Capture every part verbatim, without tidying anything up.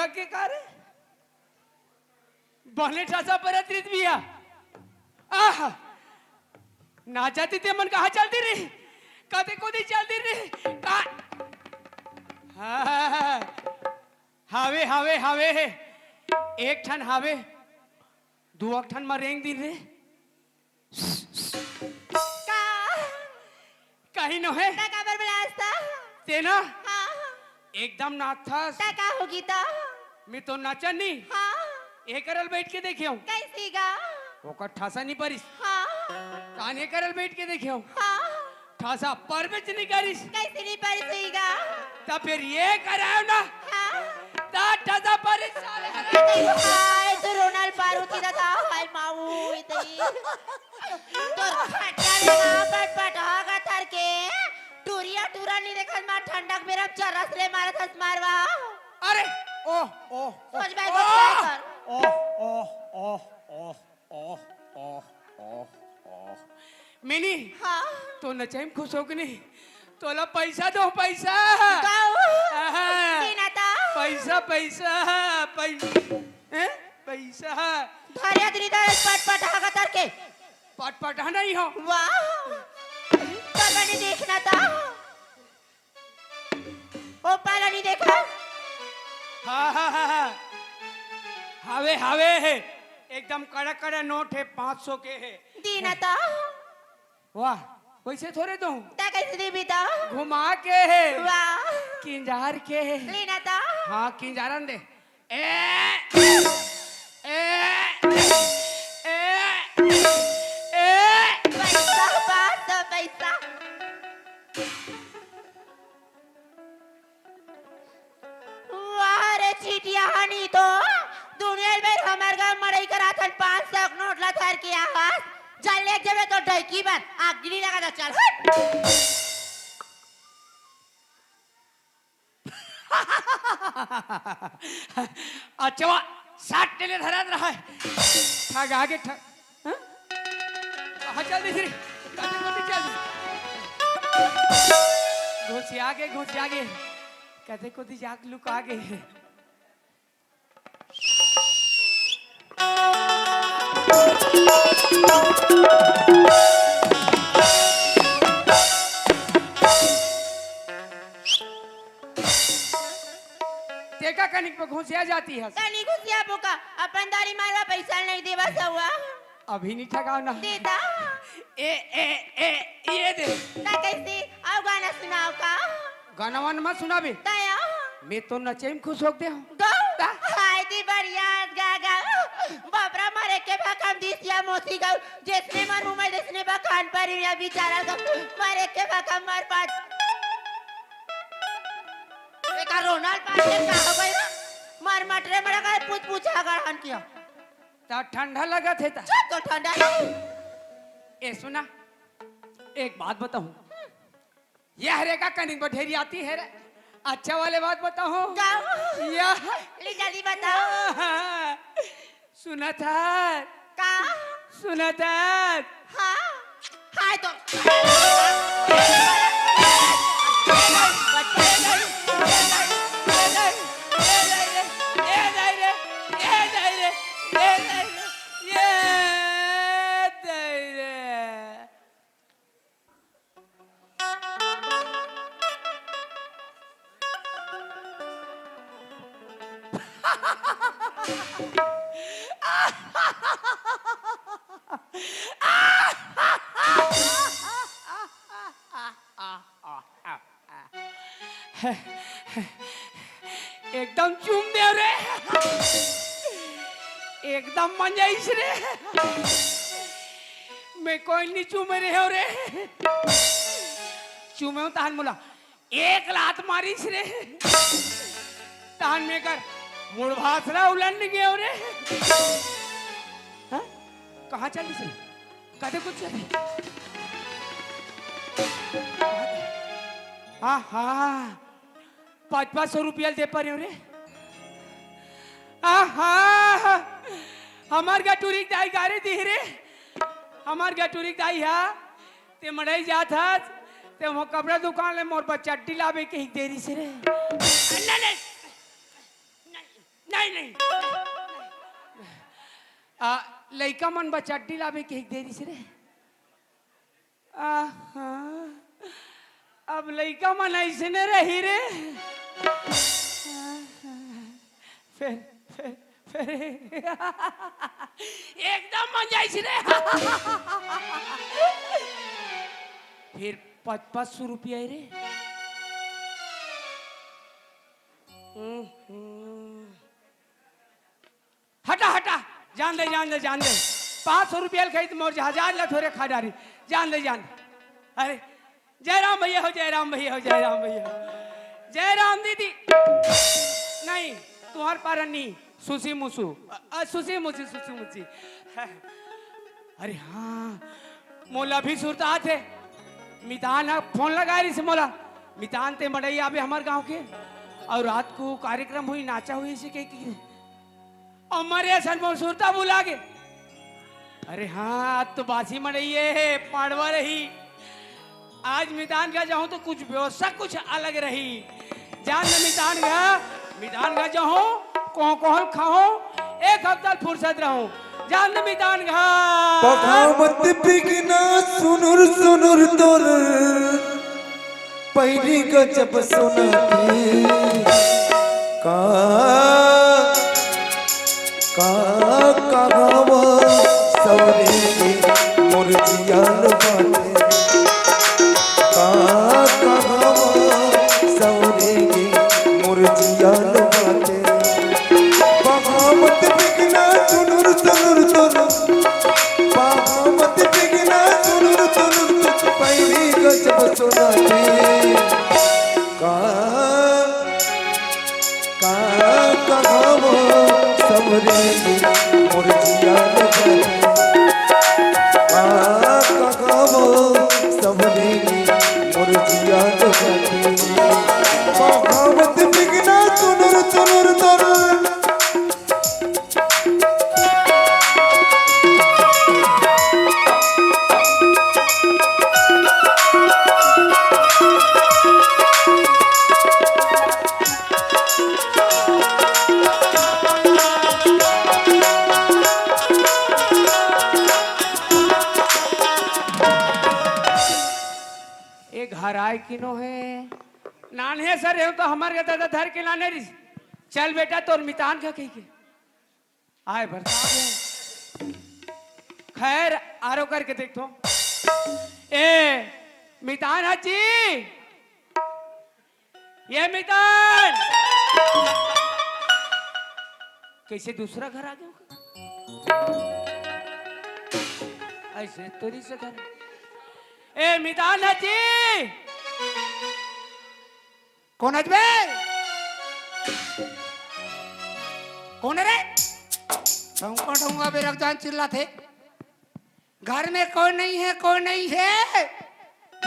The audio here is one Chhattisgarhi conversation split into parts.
के का रे? बने ठसा परत रित बिया। आह! ना जाती ते मन कहाँ चलती रे? कते कोती चलती रे? का? हाँ, हावे, हावे, हावे। एक ठन हावे, दू ठन म रेंग दिन रे। का? कहीं नोहे। त काबर बुलास त? तेना? हाँ। एकदम नाचथस। त का होगी त? मैं तो नाचन नहीं। हाँ। ए करल बैठ के देखे हूँ। कैसी गा? ओकर ठासा नहीं परिस। हाँ। कान ए करल बैठ के देखे हूँ। हाँ। ठासा परबेच नहीं करिस। कैसे नहीं परिस हुई गा? त फिर ए करायो ना। हाँ। त ठासा परिस साले। हाय, तू रोनल पारू थी था, हाय माऊ, इतनी। तोर खटिया में ना पटपट होगा थर के। टूरिया टूरा नहीं देखत मार ठंडक बेरम चरस ले मारत हस मारवा। अरे, ओह, ओह, ओह, सोच भाई, ओह, सोच भाई कर। ओह, ओह, ओह, ओह, ओह, ओह, ओह। मिनी, हाँ। तो नचई में खुश हो कि नहीं? तोला पैसा दो, पैसा। गाओ। आहा। दीना ता। पैसा, पैसा, पैसा। हैं? पैसा। धरे दिनी धरे पट पट हागत हर के। पटपटा नहीं हो। वाह। तब नहीं देखना था। ओ पाला नहीं देखा। हाँ, हाँ, हाँ, हाँ। हावे, हावे हे। एकदम कड़ा कड़ा नोट हे, पाँच सौ के हे। दीना था। वाह, वैसे थोड़े दूँ। ता कैसे देबी ता? घुमा के हे। वाह। किंजार के हे। लेना ता? हाँ, किंजारन दे। ए, ए, ए, ए। पैसा, पाँच सौ पैसा। वाह रे छिटिया हनी तो, दुनिया में हमर गाँव मड़ई कराथन, पाँच सौ के नोट ला धर के आहस, जल ले जबे तो डैकी बन, आग गिरी लगा दे, चल हट। अच्छा, साठ टेले धरत रहा है। ठग आगे ठग। हाँ? कहाँ चल दी श्री? कहाँ चल दी? चल दी। घुसिया गे, घुसिया गे। कते कोती जाके लुका गे। तेका कनिक पे घुसिया जाती है। तनी घुसिया बुका, अपन दारी मारवा पैसा नहीं देवा सवा। अभी नहीं ठगाव ना। देता। ए, ए, ए, ये दे। ता कैसे? आओ गाना सुनाओ का? गाना वाना मत सुनाबे। तया। मैं तो नचे में खुश हो गया हूँ। गौ। ता? हाय दी बढ़िया गा गा। बापरा मारे के भकम दिसिया मोसी गौ। जिसने मर मुंह में जिसने बखान पर या बेचारा गौ। मारे के भकम मर पात। एका रोनाल पास के का हो गई? मर मटरे मरा का पूछ पूछा गढ़न किया। ता ठंडा लगत हे ता। चुप तो ठंडा नहीं। ए सुना, एक बात बताऊं। यह रे का कनिक बठेरी आती है रे। अच्छा वाले बात बताऊं। गाओ। यह। ले जल्दी बताओ। सुना था। का? सुना था। हाँ। हाय तो। एकदम चूम देव रे, एकदम मजा आइस रे। मैं कोई नहीं चूमे रहे हो रे, चूमे हूँ तहन मोला एक लात मारिस रे, तहन में कर मुड़ भासरा उलंड गयो रे। हाँ? कहाँ चलिस रे? कदे कुछ चली? आहा, पाँच पाँच सौ रुपया दे परे रे। आहा, हमार गटुरी दाई गारे दी रे। हमार गटुरी दाई हा, ते मड़ई जात हस, ते वो कपड़ा दुकान ले मोर बर चड्डी लाबे के एक देरी से रे। नहीं, नहीं, नहीं। नहीं, नहीं। आ, लइका मन बर चड्डी लाबे कहिके दे दिस रे। आहा, अब लइका मन अइसने रही रे। आहा, फेर, फेर, फेर एकदम मन जाइस रे। फेर पाँच, पाँच सौ रुपया रे। हम्म, हम्म। हटा, हटा, जान दे, जान दे, जान दे। पाँच सौ रुपया ल खाई त मोर जहाज ला थोरे खा डारी। जान दे, जान दे। अरे, जयराम भैया हो, जयराम भैया हो, जयराम भैया हो। जयराम दीदी। नहीं, तुंहर पारा नहीं, सुसी मुसु। अ, अ, सुसी मुसी, सुसी मुसी। अरे हाँ, मोला भी सुरता आथे। मितान ह फोन लगाए रहिस मोला। मितान ते मड़ई आबे हमर गांव के। अउ रात को कार्यक्रम हुई, नाचा हुई इसे के की। अउ मरे असन मोर सुरता भुला गे। अरे हाँ, आज तो बासी मड़ई हे, पाड़वा रही। आज मितान घर जाहूं तो कुछ व्यवस्था कुछ अलग रही। जान दे मितान घर, मितान घर जाहूं, कोहल कोहल खाहूं, एक हफ्ता फुरसत रहूं। जान दे मितान घर। पखावत बिगना सुनुर सुनुर तोर। पैरी गजब सुनाथे। का, का, कहावा सवरे के मोर जियान बाटे। का, कहावा सवरे के मोर जियान बाटे। बगावत बिगना सुनुर सुनुर तोर। बगावत बिगना सुनुर सुनुर तोर। पैरी गजब सुनाथे। का, का कहावो सबरे मोर जिया न बाटे। का कहावो सबरे मोर जिया न बाटे। बगावत बिगना सुनुर सुनुर तोर। ए घर आए किनो हे। नान्हे सर, एहू तो हमर के ददा धर के लाने रिस। चल बेटा, तोर मितान का कही के। आए बरसात हे। खैर, आरो करके देखथो। ए, मितान हजी। ये मितान। कैसे दूसरा घर आ गया? ऐसे तोरी से घर। ए, मितान हजी। कोन हच बे? कोन हे रे? ठौंका ठौंका बेरक जान चिल्लाथे। घर में कोई नहीं है, कोई नहीं है।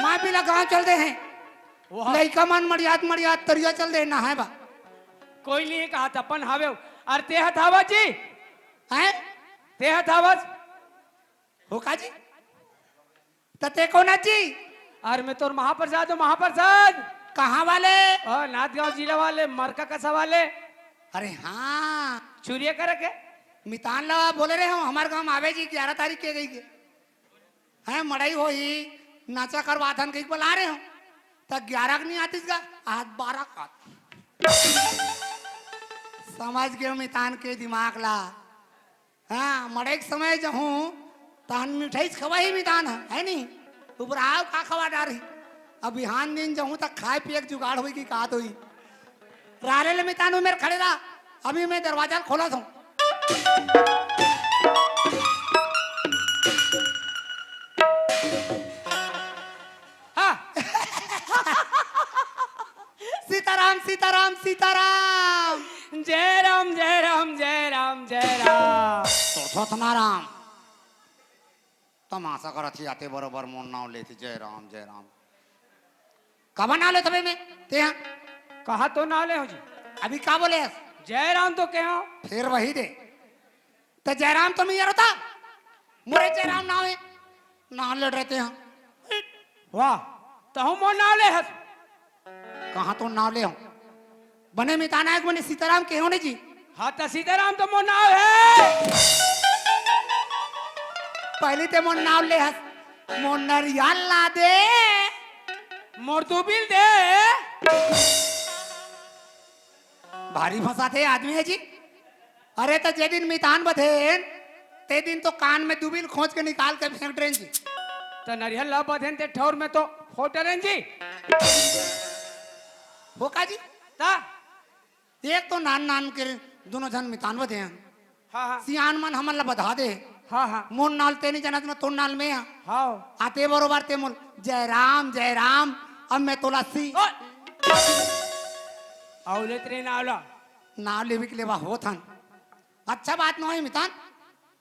माँ पिला गाँव चल दे हैं। वाह। लइका मन मड़ियात मड़ियात तरिया चल दे नहाए बा। कोई नहीं हे कहा त अपन हावे। अरे ते हथावत जी। हैं? ते हथावत। हो का जी? त ते कोन हच जी? अरे मैं तोर महाप्रसाद हूँ, महाप्रसाद। कहाँ वाले? ओ, नांदगांव जिला वाले, मरका कसा वाले। अरे हाँ। चुरिया करे के? मितान ला बोले रहे हो, हमारे गांव में आवे जी, ग्यारह तारीख के गई के। हैं, मड़ई होही, नाचा करवाथन कही के बला रहे हो। त ग्यारह के नहीं आतिस गा, आज बारह का। समझ गए मितान के दिमाग ला। हाँ, मड़ई के समय जहूँ, तहन मिठाई खवाही मितान ह, है नी? उपराव का खवा डारही। अब बिहान दिन जहूँ त खाए पिए के जुगाड़ होई कि का होई। राले ले मितान उमेर खड़े रहा, अभी मैं दरवाजा खोलत हूँ। हाँ। सीताराम, सीताराम, सीताराम। जय राम, जय राम, जय राम, जय राम। तो सतनाराम। तमाशा करत ही आते बरोबर मोर नाव लेथे, जय राम, जय राम। काबर नाव लेथवे मैं, तेहा? कहा तो नाव ले हो जी। अभी का बोले हस? जय राम तो कहे हो। फिर वही दे। त जयराम तो मैं रता, मोरे जयराम नाव हे, नाव लड़ रहे तेहा। वाह, तहूँ मोर नाव ले हस। कहाँ तो नाव ले हो? बने मितान आए, बने सीताराम के हो ने जी। हाँ, त सीताराम तो मोर नाव हे। पहली ते मोर नाव ले हस, मोर नरियल ला दे, मोर दुबिल दे। भारी फंसाथे आदमी हे जी। अरे, त जे दिन मितान बधेन, ते दिन तो कान में दुबिल खोंच के निकाल के फेंक डरेन जी। त नरियल ला बधेन ते ठौर में तो फोड़ डरेन जी। हो का जी? त एक तो नान नान के दूनों झन मितान बधेन। हाँ, हाँ। सियान मन हमन ला बधा दे। हाँ, हाँ। मोर नाल ते नहीं जानत ना, तोर नाल में हा। हाँ। आते बरोबर ते मोल, "जय राम, जय राम, अब मैं तोला सी।" ओए! अउ ले तेरे नाव ला। नाव लेवे के लेवा होत हन। अच्छा बात नोहे मितान।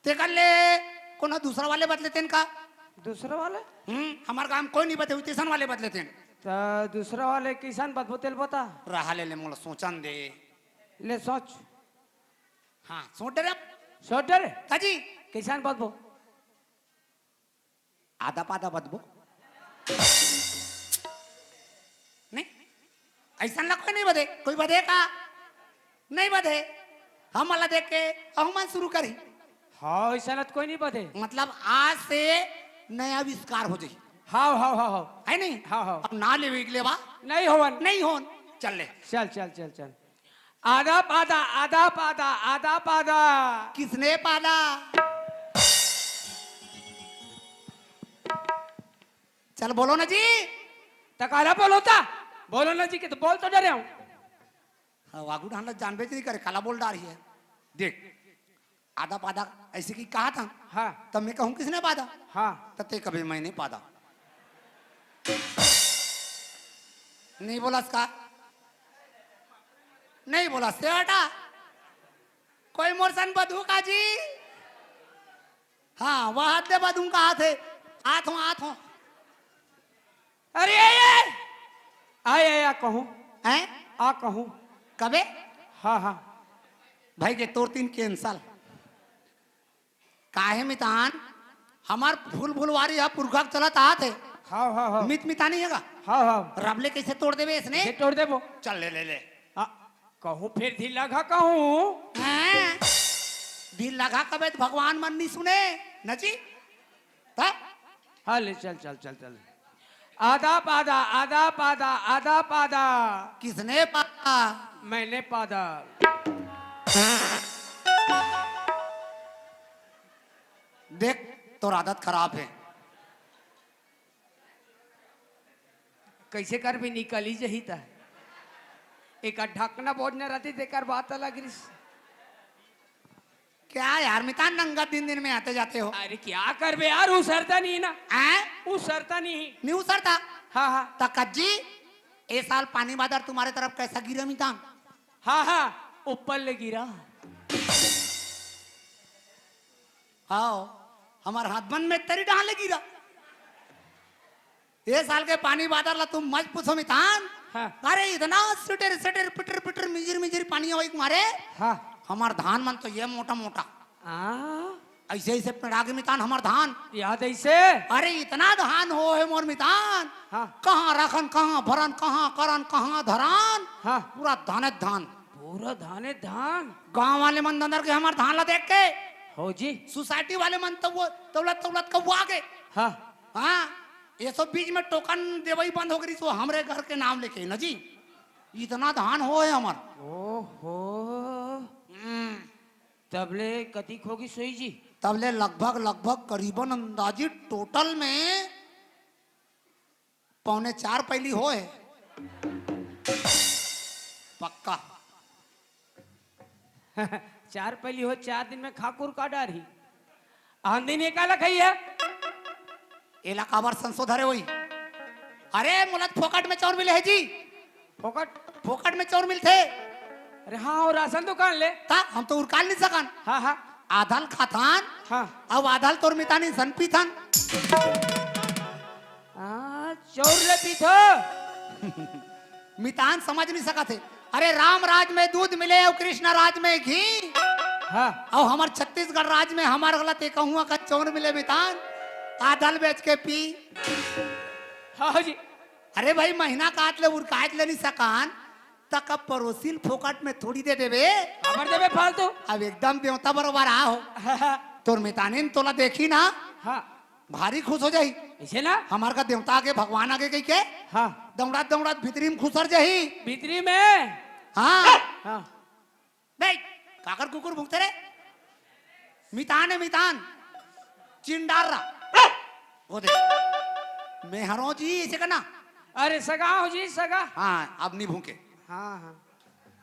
तेकर ले कोनो दूसरा वाले बदले तेन का? दूसरा वाले? हम्म, हमार गांव में कोई नहीं बदले, तेसन वाले बदले तेन। त दूसरा वाले किसन बदबो तेल बता। रहा ले, ले मोला सोचन दे। ले सोच। हाँ, सोच डरे। सोच डरे? का जी? किसन बदबो? आदा पादा बदबो। नहीं, ऐसा ला कोई नहीं बदे। कोई बदे का? नहीं बदे। हमला देख के अहुमन शुरू करी। हाँ, ऐसा ला तो कोई नहीं बदे। मतलब आज से नया आविष्कार हो जाई। हाँ, हाँ, हाँ, हाँ। है नहीं? हाँ, हाँ। अब ना लेवे के लेवा। नहीं होवन। नहीं होन। चल ले। चल, चल, चल, चल। आदा पादा, आदा पादा, आदा पादा। किसने पादा? चल बोलो ना जी। त काला बोलो ता? बोलो ना जी के तो बोल तो डरे हूँ। हाँ, वागू ढांडा जानबे नहीं करे, काला बोल डारी है। देख, आदा पादा ऐसे की कहा था? हाँ। तब मैं कहूँ किसने पादा? हाँ। तब ते कभी मैं नहीं पादा। नहीं बोला इसका? नहीं बोला सेवटा। कोई मोर सन बधू का जी? हाँ, वह हाथ दे बधू का हाथ है। हाथ हो, हाथ हो। अरे, ए, ए! आय, आय, आ कहूँ। हैं? आ कहूँ। कबे? हाँ, हाँ। भाई के तोर तीन cancel। काहे मितान? हमार फूल फुलवारी हा पुरखा के चलत आत हे। हाँ, हाँ, हाँ। मित मितानी हे गा? हाँ, हाँ। रबले कैसे तोड़ देबे इसने? कैसे तोड़ देबो? चल ले, ले, ले। आ, कहूँ फिर ढीला घा कहूँ। हैं? ढीला घा कबे त भगवान मन नहीं सुने, न जी? त? हाँ, ले चल, चल, चल, चल। आदा पादा, आदा पादा, आदा पादा। किसने पादा? मैंने पादा। देख, तोर आदत खराब है। कैसे कर भी निकली जही त। एक ढकना बोझ न रहती, तेकर बात अलग रिस। क्या यार, मितान नंगा दिन दिन में आते जाते हो। अरे क्या करबे यार, उसरता नहीं ना। हैं? उसरता नहीं। नहीं उसरता? हाँ, हाँ। त कज्जी, ए साल पानी बादर तुम्हारे तरफ कैसा गिरा मितान? हाँ, हाँ, ऊपर ले गिरा। हाँ, हमार हाथ बन में तेरी डाल ले गिरा। ए साल के पानी बादर ला तुम मत पूछो मितान। हाँ। अरे इतना सिटर सिटर पिटर पिटर मिजिर मिजिर पानी आवई मारे। हाँ। हमार धान मन तो ये मोटा मोटा। हाँ। ऐसे ऐसे पेड़ा के मितान हमार धान। याद ऐसे? अरे इतना धान हो है मोर मितान। हाँ। कहाँ रखन, कहाँ भरन, कहाँ करन, कहाँ धरन। हाँ। पूरा धाने धान। पूरा धाने धान। गांव वाले मन दंदर के हमार धान ला देख के। हो जी। सोसाइटी वाले मन तो वो तौलत तौलत कौआ गे। हाँ। हाँ, ये सब बीच में टोकन देवई बंद हो गई, सो हमरे घर के नाम लेके न जी, इतना धान हो है हमार। ओहो। हम्म। तबले कतिक होगी सोई जी? तबले लगभग, लगभग करीबन अंदाजी टोटल में पौने चार पैली हो है। पक्का। चार पैली हो, चार दिन में खाकुर का डारी। आन दिन ये काला खाई है? एला काबर संसो धरे होई? अरे, मोला तो फोकट में चाउर मिले है जी। फोकट? फोकट में चाउर मिलथे। अरे हाँ, और राशन दुकान ले। ता, हम तो उरकाल नहीं सकन। हाँ, हाँ। आधल खाथन, हाँ। अब आधल तोर मितानी सन पीथन। हाँ, चाउर ले पीथो। मितान समझ नहीं सकत हे। अरे, राम राज में दूध मिले अउ कृष्ण राज में घी। हाँ। अउ हमर छत्तीसगढ़ राज में हमर गलत एक कहूँ का चाउर मिले मितान, आधल बेच के पी। हाँ जी। अरे भाई, महीना काट ले, उरकायत ले नहीं सकान। तक अब परोसिल फोकट में थोड़ी दे देबे। काबर देबे फालतू? अब एकदम देवता बरोबर आ हो। तोर मितानिन तोला देखी ना, हाँ। भारी खुश हो जाही। ऐसे ना? हमार का देवता आगे, भगवान आगे कही के? हाँ। दौड़त दौड़त भीतरी में खुसर जाही। भीतरी में? हाँ। हाँ। बे, काकर कुकुर भूंकते रे? मितान है, मितान। चिंडार रहा। वो दे। मैं हरो जी, इसे करना। अरे, सगा हो जी, सगा। हाँ, अब नहीं भूंके। हाँ, हाँ।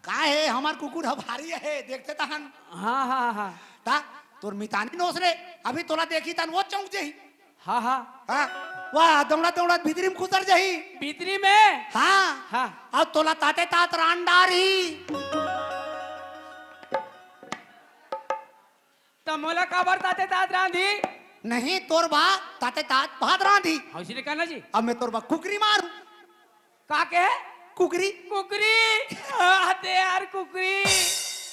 का है, हमार कुकुर ह भारी है, देखते तहन। हाँ, हाँ, हाँ। ता, तोर मितानी नोस रे, अभी तोला देखी तन वो चौंक जाही। हाँ, हाँ। हाँ, वाह, दौड़त दौड़त भीतरी में खुसर जाही। भीतरी में? हाँ। हाँ। अब तोला ताते तात रांध डारही। त मोला काबर ताते तात रांधी? नहीं, तोर बा ताते तात भात रांधी। हाँ, उसने कहना जी। अब मैं तोर बा कुकरी मारू। का के? कुकरी। कुकरी? हाँ, ते यार कुकरी।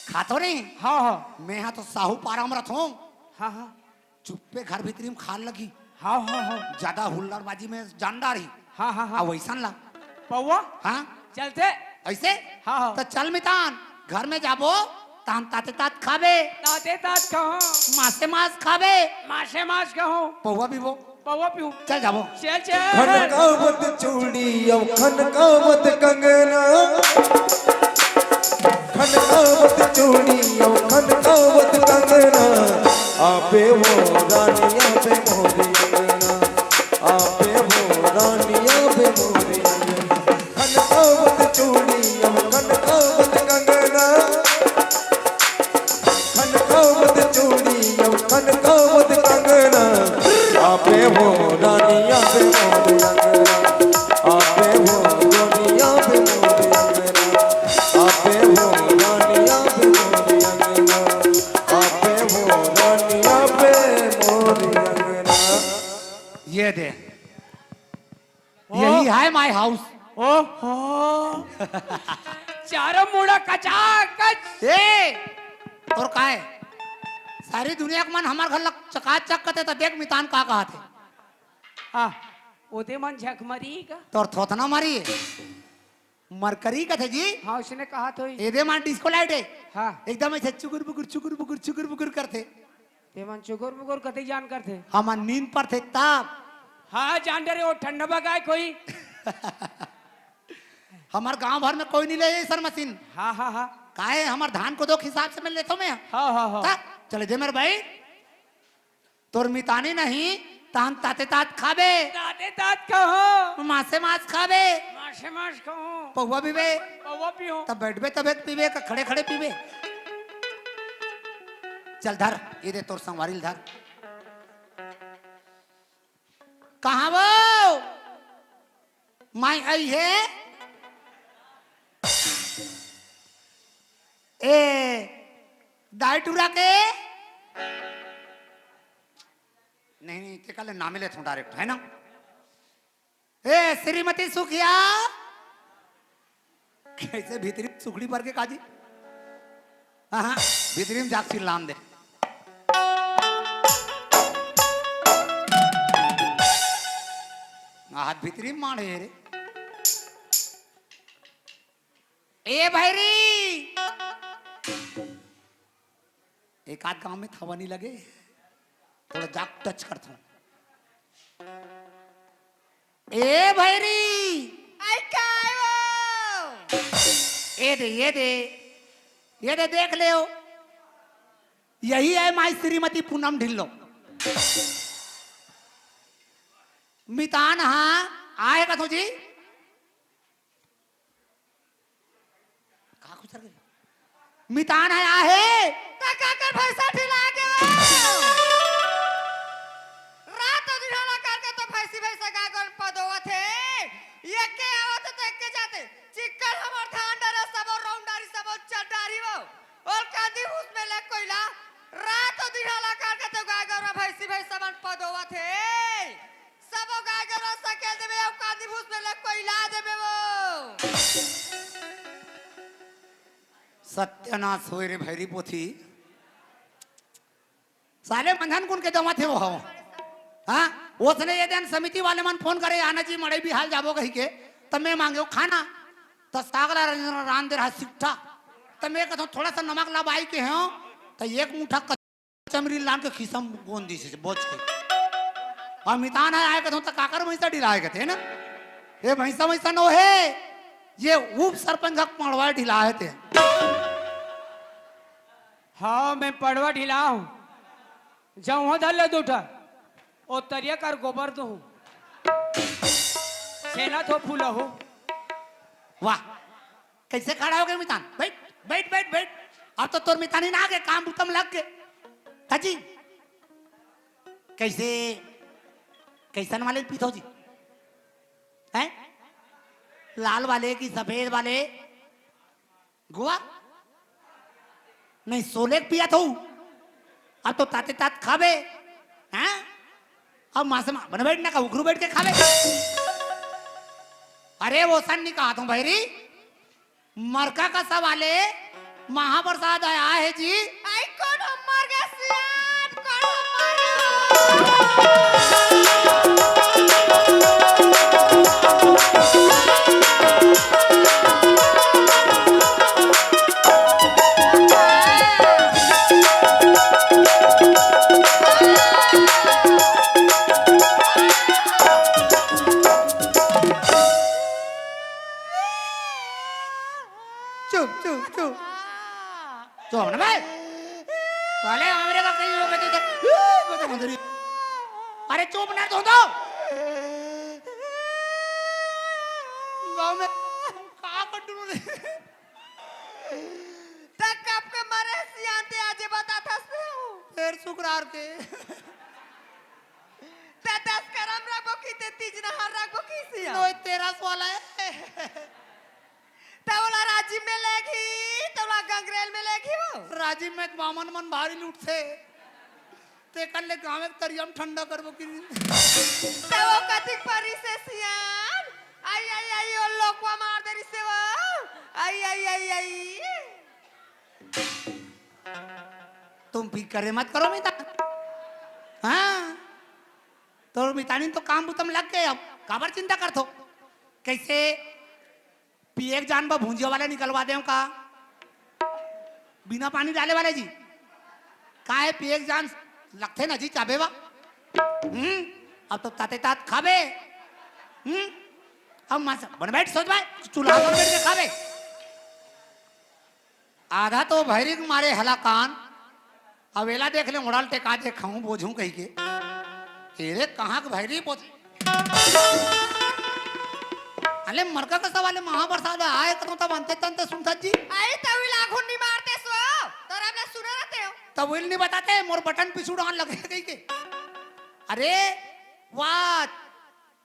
खातो नहीं। हाँ, हाँ। मैं हा तो साहू पारा में रथों। हाँ, हाँ। चुप्पे घर भीतरी में खार लगी। हाँ, हाँ, हाँ। ज्यादा हुल्लड़बाजी में जान डारही। हाँ, हाँ, हाँ। आ वैसन ला। पौवा? हाँ। चलते? ऐसे? हाँ, हाँ। तो चल मितान, घर में जाबो, तान ताते तात खाबे। ताते तात खाहूँ। मासे मास खाबे। मासे मास खाहूँ। पौवा पीबो। पौवा पीहूँ। चल जाबो। चल, चल। खनकावत चूड़ी अउ खनकावत कंगना। खनकावत चूड़ी अउ खनकावत कंगना। आबे वो रानी आबे मोरी अंगना। आबे वो रानी आबे मोरी अंगना। खनकावत चूड़ी अउ खनकावत कंगना। खनकावत चूड़ी अउ खनकावत कंगना। आबे वो रानी आबे मोरी अंगना। आबे वो रानी आबे मोरी अंगना। आबे वो रानी आबे मोरी अंगना। आबे वो रानी आबे मोरी अंगना। ये दे। यही है my house। ओहो। चारों मुड़ा कचाकच। ए, तोर का है? सारी दुनिया के मन हमार घर लग चकाचक कथे, त देख मितान का कहत हे। हाँ, ओदे मन झकमरी का? तोर थोथना मारी है। मरकरी कथे जी। हाँ, उसने कहा तो ही। एदे मन disco light है। हाँ। एकदम ऐसे चुकुर बुकुर, चुकुर बुकुर, चुकुर बुकुर करथे। ते मन चुकुर बुकुर कथी जान करथे? हमन नींद परथे तब। हाँ, जान डरे, वो ठंडा बगाए कोई। हमार गांव भर में कोई नहीं ले ऐसन मशीन। हाँ, हाँ, हाँ। काहे, हमार धान को दो हिसाब से मैं लेथों मैं। हाँ, हाँ, हाँ। ता, चले दे मेरे भाई। तोर मितानी नहीं, तान ताते तात खाबे। ताते तात खाहूँ। मासे मास खाबे। मासे मास खाहूँ। पौवा पीबे। पौवा पीहूँ। तब बैठबे तबे त पीबे, का खड़े खड़े पीबे? चल धर, ये दे तोर संगवारी ल धर। कहाँ वो? माई आई है? ए, दाई टूरा के? नहीं, नहीं, ते काले नामे लेथों direct, है ना? ए, श्रीमती सुखिया? कैसे भीतरी सुखड़ी पर के काजी? हाँ, हाँ, भीतरी में जाके चिल्लान दे। हाथ भीतरी में मारे रे। ए भैरी, एक आध गांव में थवा नहीं लगे, थोड़ा जाक touch करता हूँ। ए भैरी, आई काय वो? ये दे, ये दे, ये दे, देख ले हो, यही है माई श्रीमती पूनम ढिल्लो। मितान हाँ आए कथो जी। का खुसर गे? मितान ह आहे। त काकर भैंसा ढिला गे वो? रात अउ दिनहा ला करके तो भैंसी भैंसा गाय गोरु पदोवत हे। एके आवत हे त एके जाथे। चिक्कन हमर धान डरे सबो रौंद डारी सबो चर डारी वो। ओल कांदी भूस में ले कोइला। रात अउ दिनहा ला करके तो गाय गोरु भैंसी भैंसा मन पदोवत हे। सबो गाय गरु सकेल देबे अउ कांदी भूस में ले कोइला देबे वो। सत्यानाश होय रे भैरी पोथी। साले मंझन कुन के जमा थे वो हो। हाँ, ओसने ये दिन समिति वाले मन फोन करे, "आना जी, मड़ई बिहाल जाबो," कही के, तब मैं मांगे खाना। त साग ला रांध दे रहा सिट्ठा। त मैं कहथंव थोड़ा सा नमक ला बाई के हंव, त एक मुठा कच्चा मिर्ची लान के खीसा म गोंद दिस हे बोच के। अउ मितान ह आय कहथंव त काकर भैंसा ढिलाय कथे ना। ए भैंसा वैसा नो हे, ये उप सरपंच ह पड़वा ढिलाय हे ते। हव, मैं पड़वा ढिलाय हंव। जउंहा धर ले दूठा, ओ तरिया कर गोबर दूहूं। छेना थो फूलहू। वाह, कइसे खड़ा होगे मितान? बइठ, बइठ, बइठ, बइठ। अब तो तोर मितानी ना आगे, काम बुता म लग गे। काजी, कइसे, कइसन वाले ल पीथव जी? हैं? लाल वाले कि सफेद वाले? गुआ? नहीं, सोले के पियत हव। अब तो ताते तात खाबे। हैं? अब मासे मा-, बने बइठ ना का, उघरू बइठ के खाबे। अरे, वोसन नइ कहत हंव भैरी, मरका कसा वाले महाप्रसाद आय हे जी। आई कोन मर गे सियान, कोन मर गे? चुप, चुप, चुप। चुप ना बे। साले हमरे का कहीं हो गए थे। अरे चुप ना, धोंदो। गांव में का बंडरू रे? त कब के मरे सियान ते आजे बताथस तेहू। फेर सुकरार के। ते दस करम रखबो कि ते तीज नहर रखबो कि सियान? नोय तेरस वाला हे। त ओला राजिम में लेगही, त ओला गंगरेल में लेगही वो। राजिम में त बामन मन भारी लूटथे। तेकर ले गाँव के तरिया म ठंडा करबो कि। त वो कतिक परिस हे सियान? आई, आई, आई, ओ लोकवा मार दे रिस हे वो। आई, आई, आई, आई। तुम फिक्र मत करो मितान। हाँ, तोर मितानी तो काम बुता म लग गे, अब काबर चिंता करथो? कइसे पिए के जान बर भुंजिया वाला निकलवा देंव का? बिना पानी डाले वाला जी। का हे पिए के जान लगथे ना जी चाबे बा? हम्म? अब तो ताते तात खाबे। हम्म? अब मस-, बन बइठ सोच भाई, चूल्हा पर बइठ के खाबे। आधा तो भैरी के मारे हलाकान, अब एला देख ले, ओढ़ल टेका दे, खाऊं बोझूं कहिके। तेरे कहाँ के भैरी बोझ? अले मरका कसा वाले महाप्रसाद आय, कतौ तब अंते तंते सुनथस जी। आई तविल आघुन नहीं मारते सो, तोर अब ले सुने रहते हो। तविल नहीं बताते, मोर बटन पिछुड़ान लगे कहिके। अरे, वाह,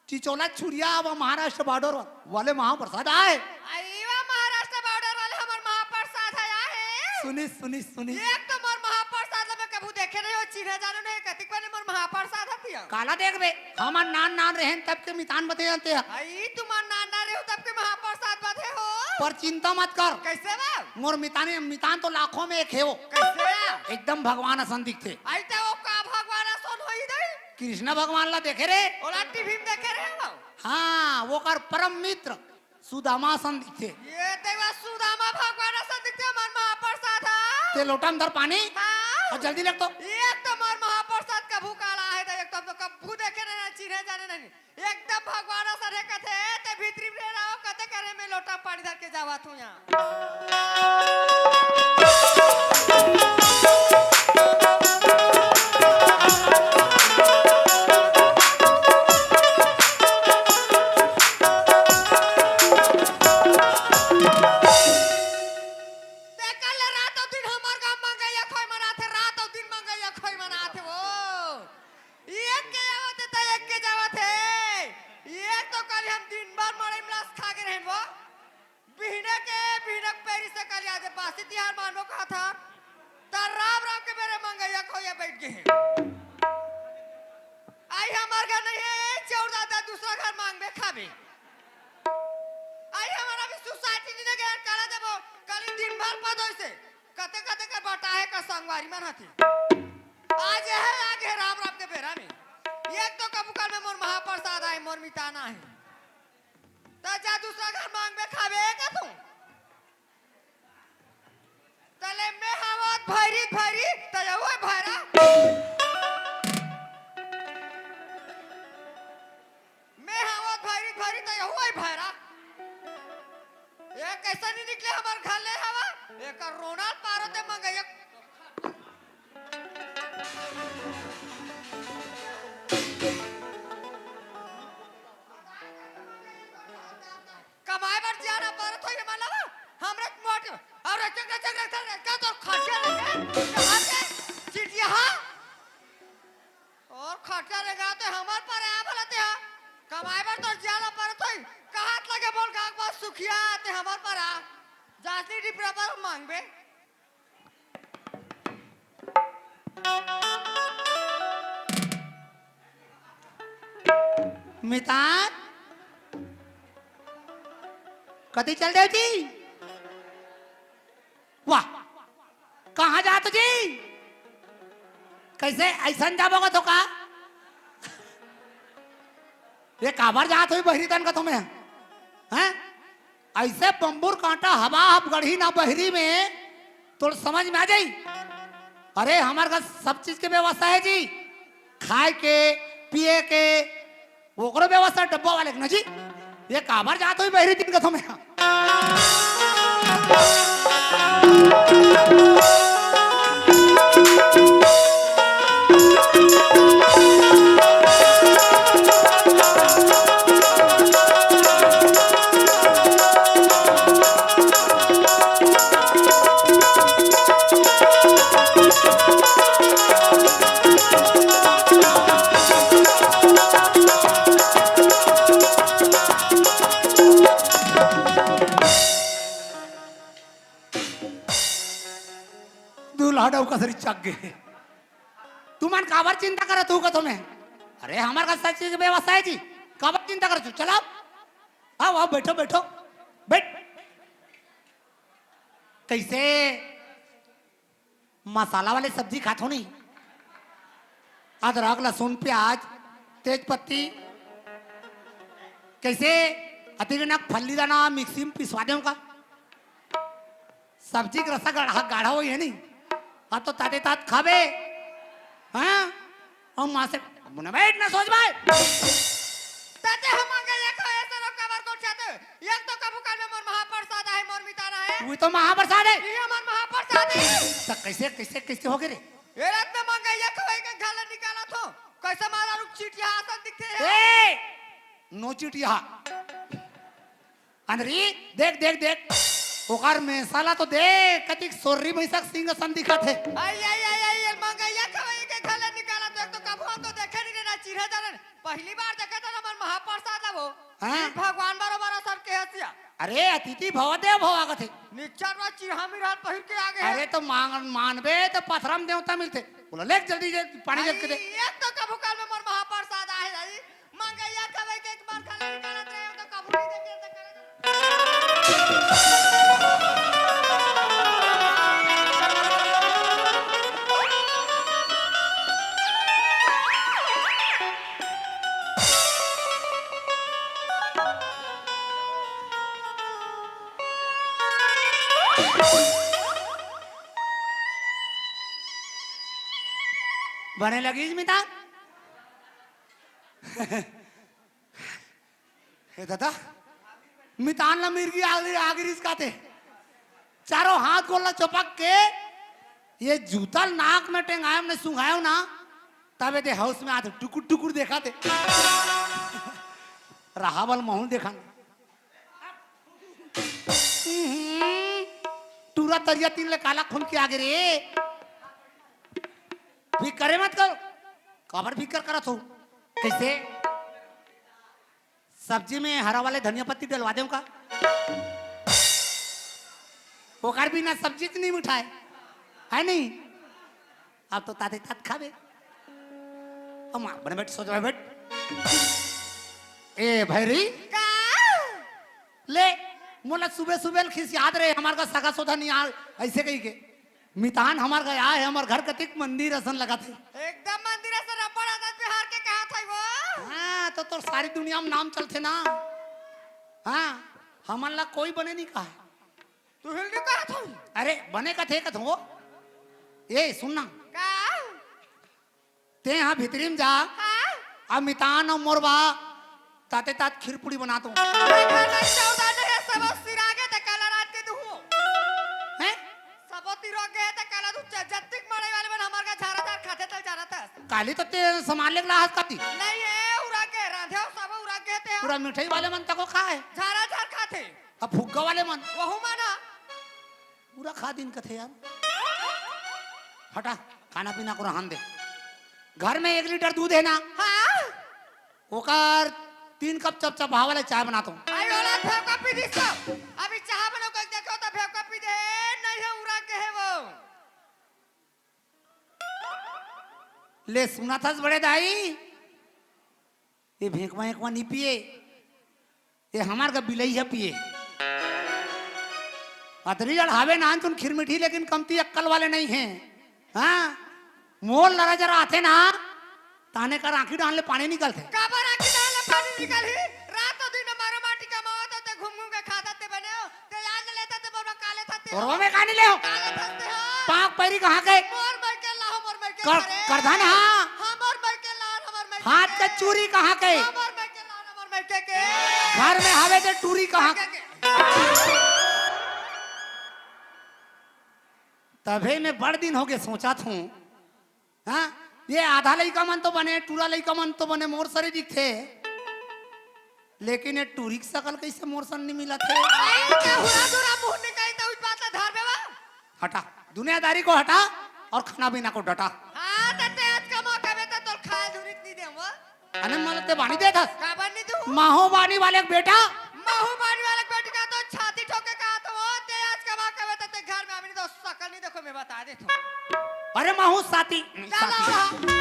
चिचोला छुरिया, अब महाराष्ट्र बॉर्डर वाले महाप्रसाद आय। अरे वाह, महाराष्ट्र बॉर्डर वाले हमर महाप्रसाद आय हे। सुनिस, सुनिस, सुनिस। एक तो मोर महाप्रसाद ल मैं कभू देखे नहीं हो, चिन्हे जाने नहीं, कतिक बने मोर महाप्रसाद हतिया। काला देखबे, हमर नान नान रहेन तब के मितान बते जानते हैं। आई, तुम्हार नान नान रहे हो तब के महाप्रसाद बते हो। पर चिंता मत कर। कइसे बा? मोर मिताने, मितान तो लाखों में एक हे वो। कइसे बा? एकदम भगवान असन दिखथे। आई त वो का भगवान असन होई दई? कृष्ण भगवान ला देखे रे? ओला टीवी में देखे रे हो? हाँ, वोकर परम मित्र सुदामा असन दिखथे। ये तेवा सुदामा भगवान असन दिखथे, हमर महाप्रसाद ह। ते लोटा म धर पानी। हाँ। अउ जल्दी लेग तो। एक तो मोर महाप्रसाद कभू काला हे, त एक तो, तो कभू देखे नहीं, चिन्हे जाने नहीं। एकदम भगवान असन हे कथे, ते भीतरी में रहो, कते करे में लोटा पानी धर के जावत हूँ यहाँ। ते कल रात दिन हमर गाँव मंगैया खोई मनाथे, रात दिन मंगैया खोई मनाथे वो। एक के आवत हे त एक के जावत हे। एक तो कल हम दिन भर मड़ई में लस खा के रहेन वो। बिहने के, बिहने के पेरी से कल आदे बासी तिहार मानबो कहत हन। त राम राम के बेरे मंगैया खोइया बइठ गे हे। आई हमर घर नहीं हे, चौर दादा दूसरा घर मांगबे खाबे। आई हमर अभी सोसाइटी नहीं गे, काला देबो, कल दिन भर पद होइसे। कते कते कर बटा हे का संगवारी मन हथे। आज हे, आगे राम राम के बेरा में। एक तो कभू काल में मोर महाप्रसाद आय, मोर मितान आय। त जा दूसरा घर मांगबे खाबे का तू। तले मैं हवत भैरी भैरी, त यहू है भैरा। मैं हवत भैरी भैरी, त यहू है भैरा। ये कैसे नहीं निकले हमर घर ले हवा? एकर रोना पारो ते मंगैया। कमाए बर जाना परत होई हमला, हमरे मोट और चक चक चक चक का तो खर्चा लगे, कहाँ से चिटिया, हाँ? और खर्चा लगा ते हमर पर आ बोलते हा, कमाए बर तो जाना परत होई, कहाँ लगे बोल गाँव पास सुखिया ते हमर पर आ, जासनी डिपरा पर मांगबे। मितान, कति चल देव जी? वाह, कहाँ जात जी? कैसे ऐसन जाबो का तो का? ये काबर जात होई बहिरी तन का तुम्हें? हैं? ऐसे बम्बूर कांटा हवा हब गढ़ी ना बहिरी में, तोर समझ में आ जाई। अरे, हमार घर सब चीज के व्यवस्था है जी, खाए के, पिए के, ओकरो व्यवस्था डब्बा वाले के ना जी। ये काबर जात होई बहिरी दिन कथम है। दूल्हा डौका सरी चक गे। तुमन काबर चिंता करत हो कथो में? अरे, हमार का सब चीज के व्यवस्था है जी, काबर चिंता करत हो? चलाओ, आओ, आओ, बैठो, बैठो, बैठ। कैसे मसाला वाले सब्जी खात हो नहीं? अदरक, लहसुन, प्याज, तेज पत्ती, कैसे अतिक नक फल्ली दाना मिक्सी में पिसवा देव का? सब्जी के रसा गाढ़ा, गाढ़ा होई है नी, अब तो ताते तात खाबे। हाँ, और माँ से मुने बैठ ना सोच भाई। ताते हम मांगे एक हो ऐसे लोग कबर को चाहते। एक तो कभू काल में मोर महाप्रसाद आहे, मोर मितान आहे। वो तो महाप्रसाद है। ये हमार महाप्रसाद है। तो कैसे, कैसे, कैसे हो गए रे? ये रात में मांगे एक हो एक घर निकाला थो। कैसे मारा रुक चीटिया आसन दिखते हैं। ए, नो चीटिया। अंदरी, देख, देख, देख। ओकर में साला तो देख, कतिक सोर्री भैंसक सिंह सन दिखत हे। आई, आई, आई, आई, ये मंगैया खवई के घर ले निकाला तो एक तो कभू हम तो देखे नहीं ना, चिढ़े जाने। पहली बार देखे तो हमर महाप्रसाद ला वो। हाँ? भगवान बरोबर सब के हसिया। अरे, अतिथि भव देव भव आगत हे। निच्चर वा चिढ़ा मिराल पहिर के आगे हे। अरे, तो मांग, मानबे तो पथरम देवता मिलते। बोला, "लेक जल्दी जे पानी आई, लेके दे।" एक तो कभू काल में मोर महाप्रसाद आहे, आई। मंगैया खवई के एक बार खाली निकालत रहे हो तो कभू नहीं देखे तो करे। बने लगी मितान। हे दादा, मितान ला मिर्गी आगरी, आगरी इसकाते। चारों हाथ गोल ला चपक के, ये जूता नाक में टेंगायम ने सुंघायम ना, तबे दे हाउस में आते टुकुर टुकुर देखा थे। रहा बल महूं देखा। हम्म, टूरा तरिया तीन ले काला खून के आगे रे। फिकर मत कर। काबर फिकर करत हो? कैसे? सब्जी में हरा वाले धनिया पत्ती डलवा देव का? ओकर बिना सब्जी च नहीं मिठाए, है नहीं? अब तो ताते तात खाबे। अम्मा, बने बैठ, सोच रहे बैठ। ए भैरी, का? ले, मोला सुबह सुबह खिसियात रहे, हमार का सगा सोधा नहीं आ, ऐसे कही के। मितान हमार का आय हे, हमार घर कतिक मंदिर असन लगत हे। एकदम मंदिर असन रबड़ आदत बिहार के कहा था वो। हाँ, तो तोर सारी दुनिया में नाम चलथे ना। हाँ, हमन ला कोई बने नहीं कहा। तू हिल नहीं कहा था। अरे, बने कथे कथों। ए, सुन ना। का? तें हा भीतरी म जा। हाँ? अउ मितान अउ मोर बा, ताते तात खीर पूड़ी बना तो। ए घर में चौदह नहीं है, सबो सिरागे ते काला रात के दुहूँ। हैं? सबो तिरोगे ते काला दू च-, जत्तिक मड़ई वाले मन हमर का झारा झार खाथे तल जाना तस। काली तो ते सामान लेके लाहस काती। नहीं है, उरा के रांधे हो, सबो उरा के ते हो। पूरा मिठाई वाले मन तको खाए। झारा झार खाथे। अब फुग्गा वाले मन। वहू माना। पूरा खा दिन कथे यार। हटा, खाना पीना को रहन दे। घर में एक लीटर दूध है ना? हाँ। ओकर तीन कप चपचपावा वाला चाय बना तो। आई वाला भेवका पी दिस तो। अभी चाह बनो के देखो तो भेवका पी दे, नहीं है उरा के है वो। ले सुना थस बड़े दाई, ये भेंकवा एकवा नी पिए, ये हमार का बिलई ह पिए। अतरी जड़ हावे नान तुन खीर मीठी, लेकिन कमती अक्कल वाले नहीं है। हाँ, मोर लरा जरा आथे ना, ताने कर आँखी डाल ले पानी निकलथे। काबर आँखी डाल ले पानी निकलही? रात दिन मारो माटी कमावत हो, ते घूम घूम के खाता ते बने हो, ते याद ले लेता ते बोलबा काले था ते। और वो में कहानी ले हो। काले था ते हो। पाँक पैरी कहाँ के? मोर मर के लाओ, मोर मर के कर-, करे। करधन हाँ। हाँ, मोर मर के लाओ, मोर मर के हाथ के के। चूरी कहाँ के? हाँ, मोर मर के लाओ, मोर मर के के। घर में हावे ते टूरी कहाँ के के? तभे मैं बड़ दिन हो गए सोचा थूँ। हाँ, ये आधा लइका मन तो बने, टूरा लइका मन तो बने, मोर सरे दिखथे, लेकिन ये टूरी के सकल कैसे मोर सन नहीं मिलत हे? आई, ते हुरा दुरा मुंह निकाई, ते उस बात ला धार बेवा। हटा, दुनियादारी को हटा और खाना पीना को डटा। हाँ, ते, ते आज कमा कबे ते तोर खाए धुरी नहीं देवा। अने मला ते बानी देथस। काबर नहीं दूँ? माहू बानी वाले के बेटा। माहू बानी वाले के बेटी का तो छाती ठोके कहा तो वो, ते आज कमा कबे ते, ते घर में आवे नहीं तो सकल नहीं देखो, मैं बता दे। अरे महू साथी, चलो। साथी।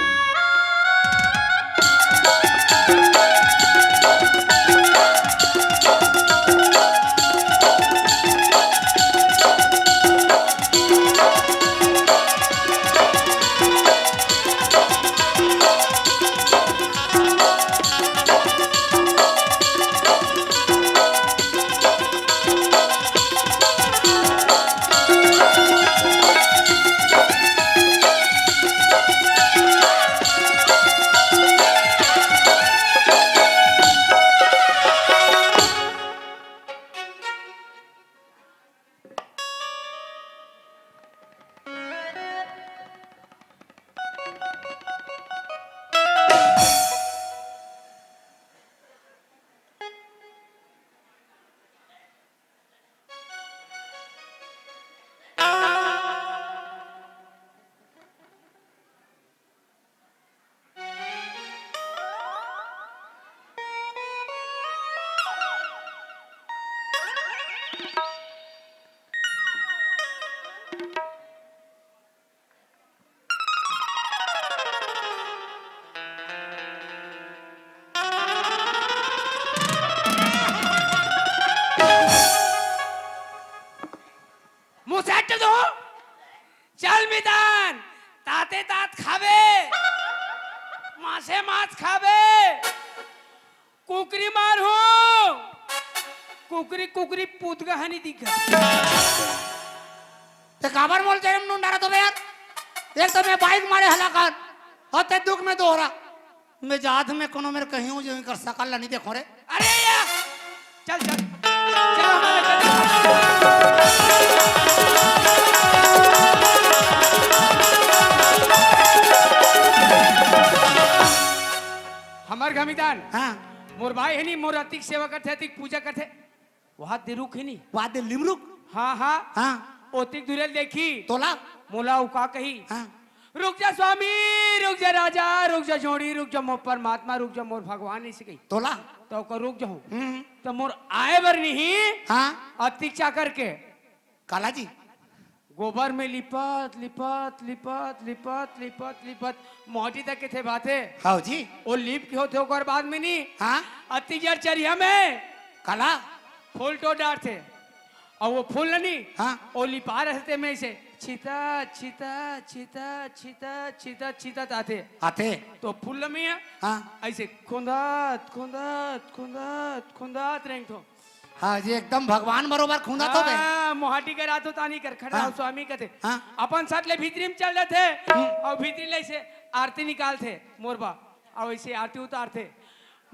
मुसेट दो। चल मितान, ताते तात खाबे, मासे माछ खाबे, कुकरी मार हो, कुकरी, कुकरी पूत गहनी दिख। ते काबर मोल जरम नून डारा तो बे यार? एक तो मैं बाइक मारे हला कर, और ते दुख में दोहरा। मैं जात में कोनो मेरे कहीं हूँ जो इनकर सकल ला नहीं देखो रे। अरे या! चल, चल। चल, हमारे चल। हमार घमितान। हाँ। मोर भाई है नी, मोर अतिक सेवा करथे, अतिक पूजा करथे। वहाँ दे रुख है नी। वहाँ दे लिमरुख। हाँ, हाँ। हाँ। ओतिक दुरेल देखी। तोला। मोला उ का कही? हाँ। "रुक जा स्वामी, रुक जा राजा, रुक जा जोड़ी, रुक जा मोर परमात्मा, रुक जा मोर भगवान," ऐसे कही। तोला। तो ओकर रुक जाहूँ। हम्म। तो मोर आए बर नहीं। हाँ। अतिक चाकर के। काला जी। गोबर में लिपत, लिपत, लिपत, लिपत, लिपत, लिपत, मोटी तक के थे बाते। हाँ जी। वो लिप के होते ओकर बाद में नहीं। हाँ। अतिक जर चरिया में। काला। फूल टो डारथे। अउ वो फूल ल नी, हाँ। वो लिपा रहथे में से छितत, छितत, छितत, छितत, छितत आथे। आथे। तो फूल ल में हाँ। ऐसे खोंदत, खोंदत, खोंदत, खोंदत रेंगथों। हाँ जी, एकदम भगवान बरोबर खूंदत होबे। हाँ, मोहाटी के रात होता नहीं कर खड़ा हाँ। हो, स्वामी कथे। हाँ। अपन साथ ले भीतरी में चल जाथे हम्म। और भीतरी ले से आरती निकालथे मोर बा, और ऐसे आरती उतारथे।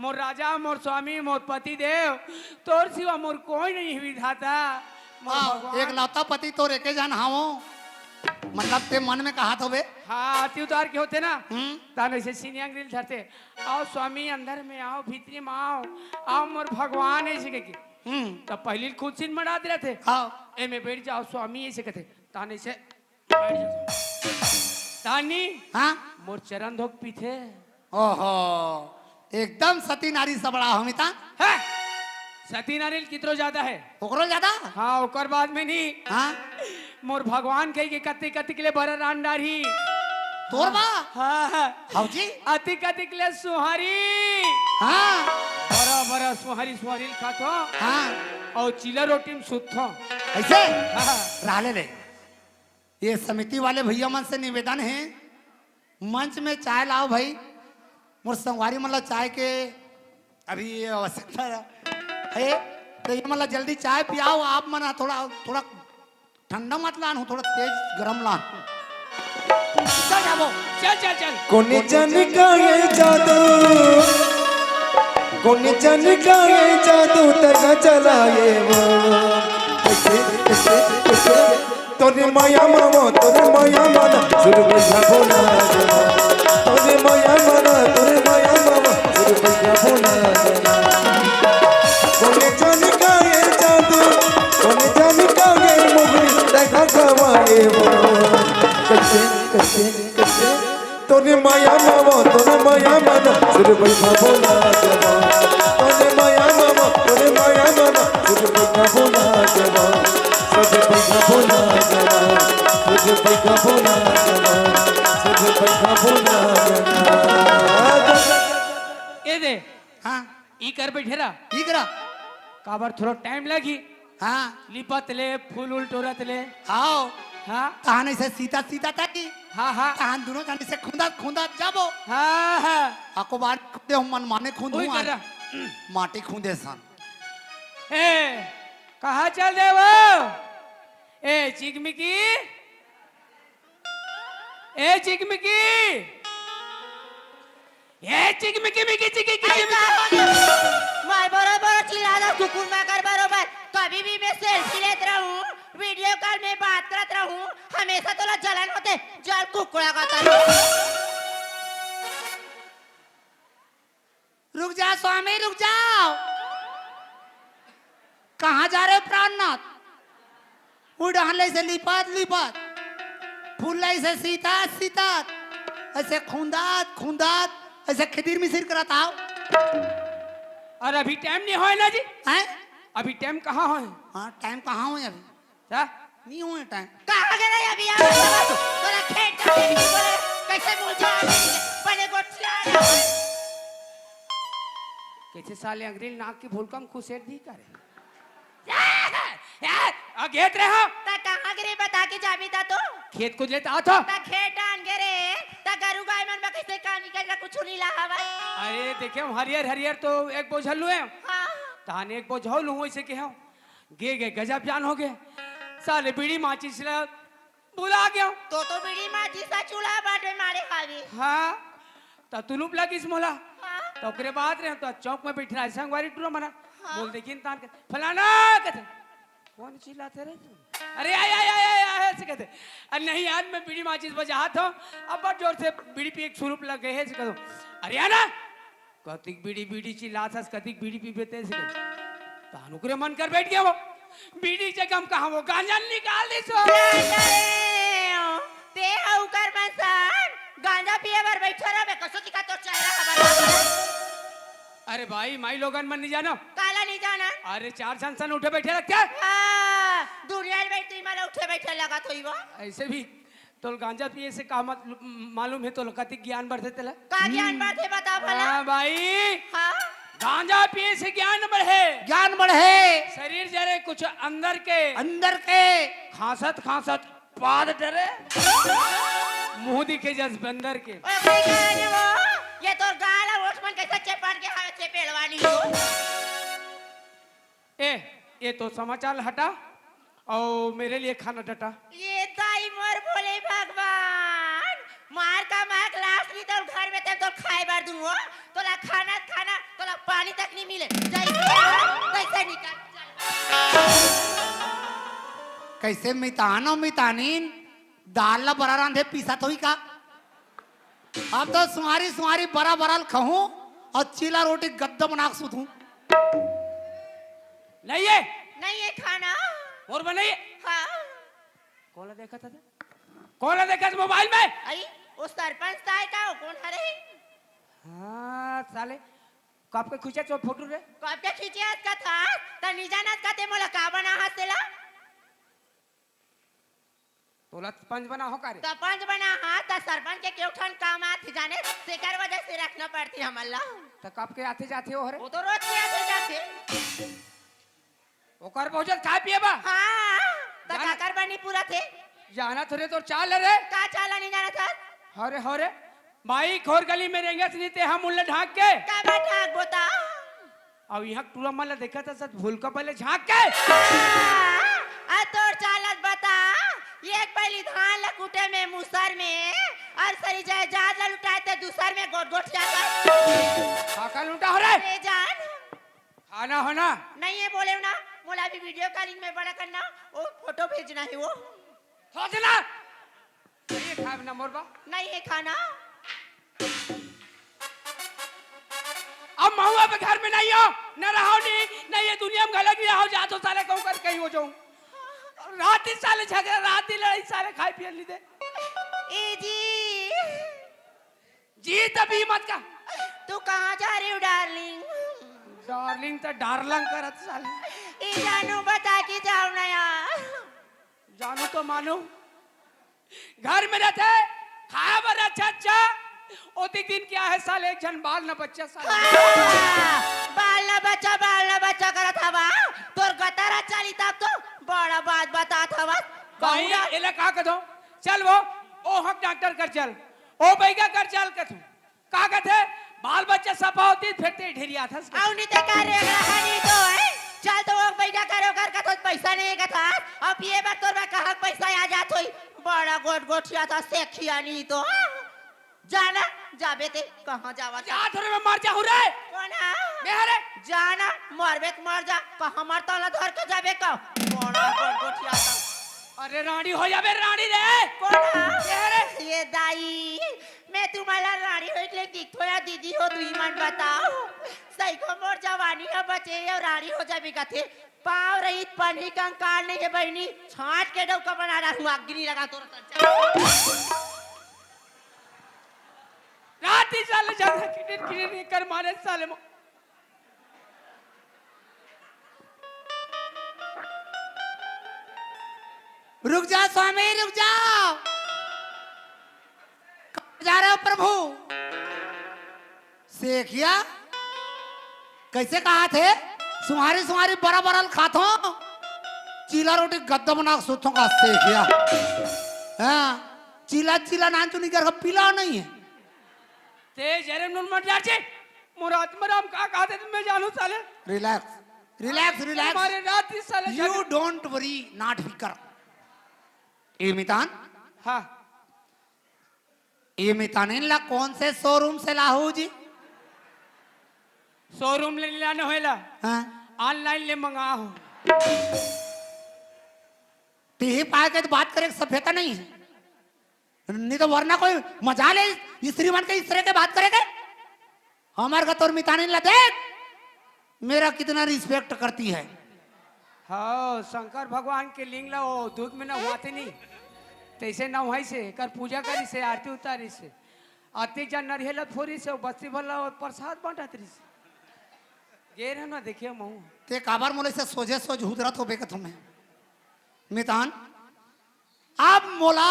मोर राजा, मोर स्वामी, मोर पति देव, तोर सिवा मोर कोई नहीं है विधाता। मोर हाँ, भगवान। एकलौता पति तोर एके जन हावो, मतलब ते मन में कहात होबे। हाँ, आरती उतार के होथे ना, हम्म। तान ऐसे सीने अंगरी ल धरथे, "आओ स्वामी, अंदर में आओ, भीतरी में आओ, आओ मोर भगवान," ऐसे कह के। हम्म। तब पहली खुद सीन मड़ा दे रहे थे। हाँ। "ए में बैठ जाओ स्वामी," ऐसे कहते। तान ऐसे बैठ जाओ। तानी, हाँ? मोर चरण धोक पीथे। ओहो, एकदम सती नारी सबड़ा हो मिता। है? सती नारी कितरो ज्यादा है। ओकरो ज्यादा? हाँ, ओकर बाद में नहीं। हाँ? मोर भगवान कही के कत्ती कत्ती के लिए बड़ा रान डारी। तोर बा? हाँ, हाँ। हौजी? अति कत्ती के लिए सुहारी। हाँ। बड़ा, बड़ा सुहारी, सुहारी खाथो। हाँ। और चीला रोटी में सुतथो। ऐसे? हाँ। रहले ले। ये समिति वाले भैया मन से निवेदन है, मंच में चाय लाओ भाई। मोर संगवारी मन ला चाय के अभी ये आवश्यकता है, तो ये मन ला जल्दी चाय पियाओ। आप मन थोड़ा, थोड़ा ठंडा मत लान हो, थोड़ा तेज गरम लान। चल जाबो। चल, चल, चल। कोने जन का ये जादू, कोने जन का ये जादू तगा चलाए वो। कैसे, कैसे, कैसे? तोरे माया मामा, तोरे माया माना, सुर बैठा बोला जवा। तोरे माया माना, तोरे माया मामा, सुर बैठा बोला जवा। कोने जन का ये जादू, कोने जन का ये मुगरी, देखा गवाए वो। कैसे, कैसे, कैसे? तोरे माया मामा, तोरे माया माना, सुर बैठा बोला जवा। तोरे माया मामा, तोरे माया माना, सुर बैठा बोला जवा। सुर बैठा बोला जवा। सुर बैठा बोला जवा। सुर बैठा बोला जवा। ए दे। हाँ। ई कर बैठे रहा। ई करा। काबर थोड़ा टाइम लगी। हाँ। लिपत ले, फूल उल टोरत ले। आओ। हाँ। तहान ऐसे सीता सीता ताकी। हाँ, हाँ। तहान दोनों जन ऐसे खुंदत खुंदत जाबो। हाँ, हाँ। अको बार खुदे हम मन माने खुंद ओई हुआ। कर रहा। माटी खुंदे सन। ए, कहाँ चल दे वो? ए, चिकमिकी। ए, चिकमिकी। ए, चिकमिकी, मिकी, चिकी, किकी, अरे, का मिकी। हो गया? मैं बरोबर चिल्लाना कुकुर माकर बरोबर। कभी भी मैं सेल्फी लेत रहूं, वीडियो कॉल में बात करत रहूं, हमेशा तोला जलन होथे, जल कुकुरा का तनु। रुक जा स्वामी, रुक जाओ। कहाँ जा रहे हो प्राणनाथ? उड़ान ले से लिपात लिपात, फूल ले से सीतात सीतात, ऐसे खुंदात खुंदात, ऐसे खिदिर मिसिर करत आओ। और अभी टाइम नहीं होए ना जी? हैं? अभी टाइम कहाँ होए? हाँ, टाइम कहाँ होए अभी? क्या? नहीं होए टाइम। कहाँ गए रहे अभी? आवाज आवाज। तोरा खेत का नहीं बोले। कैसे मुझे आने दीजिए? बने गोठिया आने दीजिए। कैसे साले अंग्रेज नाक की भूलकम खुसेर दी करे? आ, घेत रहे हो? ता कहाँ गिरे बता के जाबी ता तो? खेत कुछ लेता आ था? ता खेत डान गिरे, ता गरु गाय मन में कैसे कहानी कर रहा, कुछ नहीं ला हवा। अरे देखे हम हरियर हरियर तो एक बोझल लुए। हाँ। ताने एक बोझल लूँ ऐसे के हम। गे गे गजब जान हो गे। साले बीड़ी माचिस ला भुला गया। तो तो बीड़ी माचिस सा चूल्हा बाटे मारे खावी। हाँ। त तुलुप लगिस मोला। हाँ। त ओकरे बाद रे त चौक में बैठ रहा है संगवारी टूरा मना। हाँ। बोल देखिन तान के, "फलाना," कहते, "कौन चिल्लाते रे तू?" "अरे आय, आय, आय, आय, आय," ऐसे कहते। "अरे नहीं यार, मैं बीड़ी माचिस बजात हूँ, अब बहुत जोर से बीड़ी पी एक सुरूप लग गए है," ऐसे कहते। "अरे आना, कतिक बीड़ी, बीड़ी चिल्लात हस, कतिक बीड़ी पीबे ते," ऐसे कहते। तान ओकरे मन कर बैठ गया वो। बीड़ी के जगह हम कहा वो गांजा निकाल दे सो। ते हा उकर मन सन गांजा पिए बर बैठो रहे, मैं कसो दिखा तोर चेहरा खबर। अरे भाई, माई लोगन मन नहीं जानो। काला नहीं जाना। अरे चार झन सन उठे बैठे रखते। हाँ, दुनिया में तू मला उठे बैठे लगा तो ही वो। ऐसे भी तोल गांजा पिए से का मत मालूम है, तोल कतिक ज्ञान बढ़थे तेला। का ज्ञान हम्म। बढ़थे बता भला। हाँ भाई। हाँ। गांजा पिए से ज्ञान बढ़े। ज्ञान बढ़े। शरीर जरे कुछ अंदर के। अंदर के। खांसत खांसत पाद डरे। मुंह दिखे जस बंदर के। ओए, कोई कहे नहीं वो, ये तोर गाल और ओठ मन कैसे चेपट के हवे चेपेड़वानी हो। ए, ये तो समाचार हटा, अउ मेरे लिए खाना डटा। ये दाई मोर भोले भगवान, मार का मार लास्ट नहीं तो घर में तें तो खाए बर दूंगो। तोला खाना खाना, तोला पानी तक नहीं मिले। जैसे आओ, तैसे निकल। कइसे मितान अउ मितानिन दाल ला बरा रांधे पीसत होही का? अब तो सुहारी सुहारी बरा बरा ल खाहूं अउ चीला रोटी गद्दा बना के सुतहूं। नहीं है। नहीं है खाना। और बनाइए। हाँ। कोन ला देखत हस? कोन ला देखत मोबाइल में? आई, वो सरपंच ताय का, वो कोन हरे? हाँ, साले, कब के खींचे तो फोटो रे? कब के खींचे हस का था? त नी जानत का ते मोला का बना हस तेला? तोला पंच बना हो का रे? त पंच बना हा, त सरपंच के केउ ठन काम आथे जाने, तेकर वजह से रखना पड़थे हमन ला। त कब के आथे जाथे हो रे? वो तो रोज के आथे जाथे। ओकर बहुजन खाए पिए बा? हाँ, त जाना काकर बनी पूरा थे? जाना थोरे तोर चाल रे। का चाल नहीं जाना था? हरे, हरे, भाई, खोर गली में रेंगस नी ते हम उल्ला ढाक के। का बा ढाक बोता? अब यहाँ टूरा मन ला देखा था, सच भूल का पहले झांक के। आ, आ तोर चालत बता, एक पहली धान ला कूटे में मुसर में, और सरी जायदाद ला लुटाए ते दूसर में गोट गोट जाता। काका लूटा हो रे? ए जान। खाना हो ना? नहीं है बोले ना, मोला भी वीडियो कॉलिंग में बड़ा करना, वो फोटो भेजना है वो। सोचना। नहीं है खाए ना मोर बा। नहीं है खाना। अब महू अब घर में नहीं हो, न रहो नहीं, नहीं ये दुनिया में घलक नहीं रहो, जा तो साले कहूँ कर कहीं हो जाऊं। रात दिन साले झगड़ा, रात दिन लड़ाई, साले खाए पिए नहीं दे। ए जी। जी तभी मत का। तू कहाँ जा रही हो डार्लिंग? डार्लिंग तो डार्लिंग करत साले। ए जानू बता के जाओ ना यार। जानू तो मानू। घर में रहते, खाए बर अच्छा अच्छा। ओतिक दिन क्या है साले, एक झन बाल न बच्चा साले। हाँ, बाल न बच्चा, बाल न बच्चा करत हवा। तोर गतारा चाली तब तो बड़ा बात बतात हवा। भाई, कहूँ ना। एला का कथो? चल वो, ओ हक डॉक्टर कर चल, ओ बैगा कर चल कथू। का कथे? बाल बच्चा सफा होती, फिर ते ढेरिया था। अउ नहीं ते का रे, रहा नहीं तो है। चल तो वो बैगा करो कर का तो पैसा नहीं का था। अब ये बार तोर बा कहाँ पैसा आ जात होई? बड़ा गोट गोठिया था, सेखिया नहीं तो। जाना, जाबे ते, कहाँ जावा था? जा थोड़े मैं मर जाहूँ रे। कौन है? मैं हरे। जाना, मरबे के मर जा, कहाँ मरता वाला धर के जाबे का? बड़ा गोट गोठिया था। अरे रानी हो जाबे, रानी रे। कौन है? मैं हरे। ये दाई, मैं तुम्हारा रानी होई के ले दिखथो या दीदी हो, तुही मन बताओ। सही को मोर जवानी ह बचे हे अउ रानी हो जाबे कथे। पाँव रही पन्ही कंकाल नहीं है बहिनी, छांट के डौका बना रहा हूँ, अग्नि लगा तोर तन। रात ही साले ज्यादा किटिर किटिर नहीं कर मारे साले मो। रुक जा स्वामी, रुक जा। कहाँ जा रहे हो प्रभु? सेखिया, कइसे कहाथे? सुहारी सुहारी बरा बरा ल खाथो, चीला रोटी गद्दा बना के सोथो का सेखिया। हाँ, चीला चीला नान चुनी कर पिला नहीं है। ते जरे नून मत डार जी। मोर आत्मा राम का कहाथे त मैं जानू साले। Relax, relax, relax. हमारे रात ही साले यू जाने डोंट वरी, नॉट फिकर। ए मितान, हाँ। ये मितानिन ला कौन से शोरूम से लाहू जी? शोरूम ले लाने होएला। हाँ। ऑनलाइन ले मंगा हो। टीही पाए के तो बात करे के सभ्यता नहीं है। नहीं तो वरना कोई मजा ले स्त्री मन के इस तरह के बात करे के। हमार का तोर मितानिन ला देख, मेरा कितना रिस्पेक्ट करती है। हाँ, शंकर भगवान के लिंग ला वो दूध में नहवाथे नहीं, तैसे नहवाइसे, एकर पूजा करिसे, आरती उतारिसे, अतेक जन नरियल फोरिसे, बस्ती भर ला प्रसाद बांटत रहिसे। गे रहे ना, देखिए महू। ते काबर मोले से सोझे सोझ हुदरत होबे का तुम्हें? मितान, अब मोला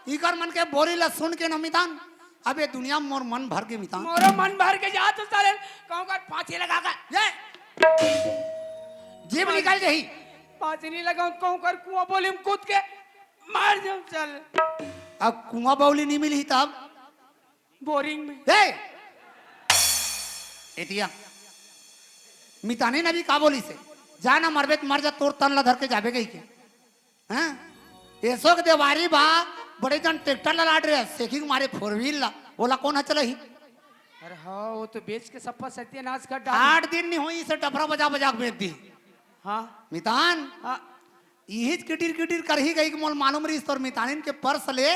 इकर मन के बोली ला सुन के न मितान, अब ये दुनिया में मोर मन भर के मितान। मोरो मन भर के जा तो साले, कहूँ कर फांसी लगा कर। ये जीभ निकल जाही। फांसी नहीं लगाऊं, कहूँ कर कुआं बोली में कूद के मर जाऊं साले। अब कुआं बौली नहीं मिली तब? बोरिंग में। ए! एतिया। मितानिन अभी का बोलिसे? जा ना मरबे त मर जा, तोर तन ला धर के जाबे कहिके। हाँ? एसो के देवारी बा, बड़े जन ट्रैक्टर ला लाड रहे, सेखी के मारे फोर व्हील ला, ओला कोन ह चलाही? अरे हाँ, वो तो बेच के सप्पा सत्यानाश कर डाल। आठ दिन नहीं होइस डफरा बजा बजा के बेच दी। हाँ। मितान, हाँ। इहिच किटिर किटिर करही कहिके मोला मालूम रहिस तोर मितानिन के पर्स ले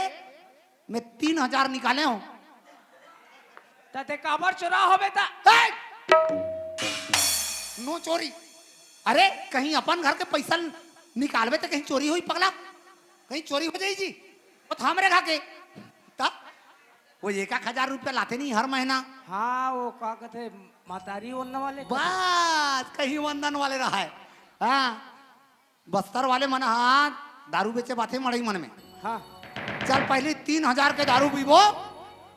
मैं तीन हजार निकाले हूँ। त ते काबर चोरा होबे त? ए! नो चोरी। अरे, कहीं अपन घर के पैसा निकालबे त कहीं चोरी होही पगला? कहीं चोरी हो जाही जी? वो तो हमरे घर के। त वो एक एक हजार रुपया लाते नहीं हर महीना। हाँ, वो का कहते, महतारी वंदन वाले। बस, कहीं वंदन वाले रहा है। हाँ। बस्तर वाले मन ह दारू बेचे बर आथे मड़ई मन में। हाँ। चल पहली तीन हजार के दारू पीबो,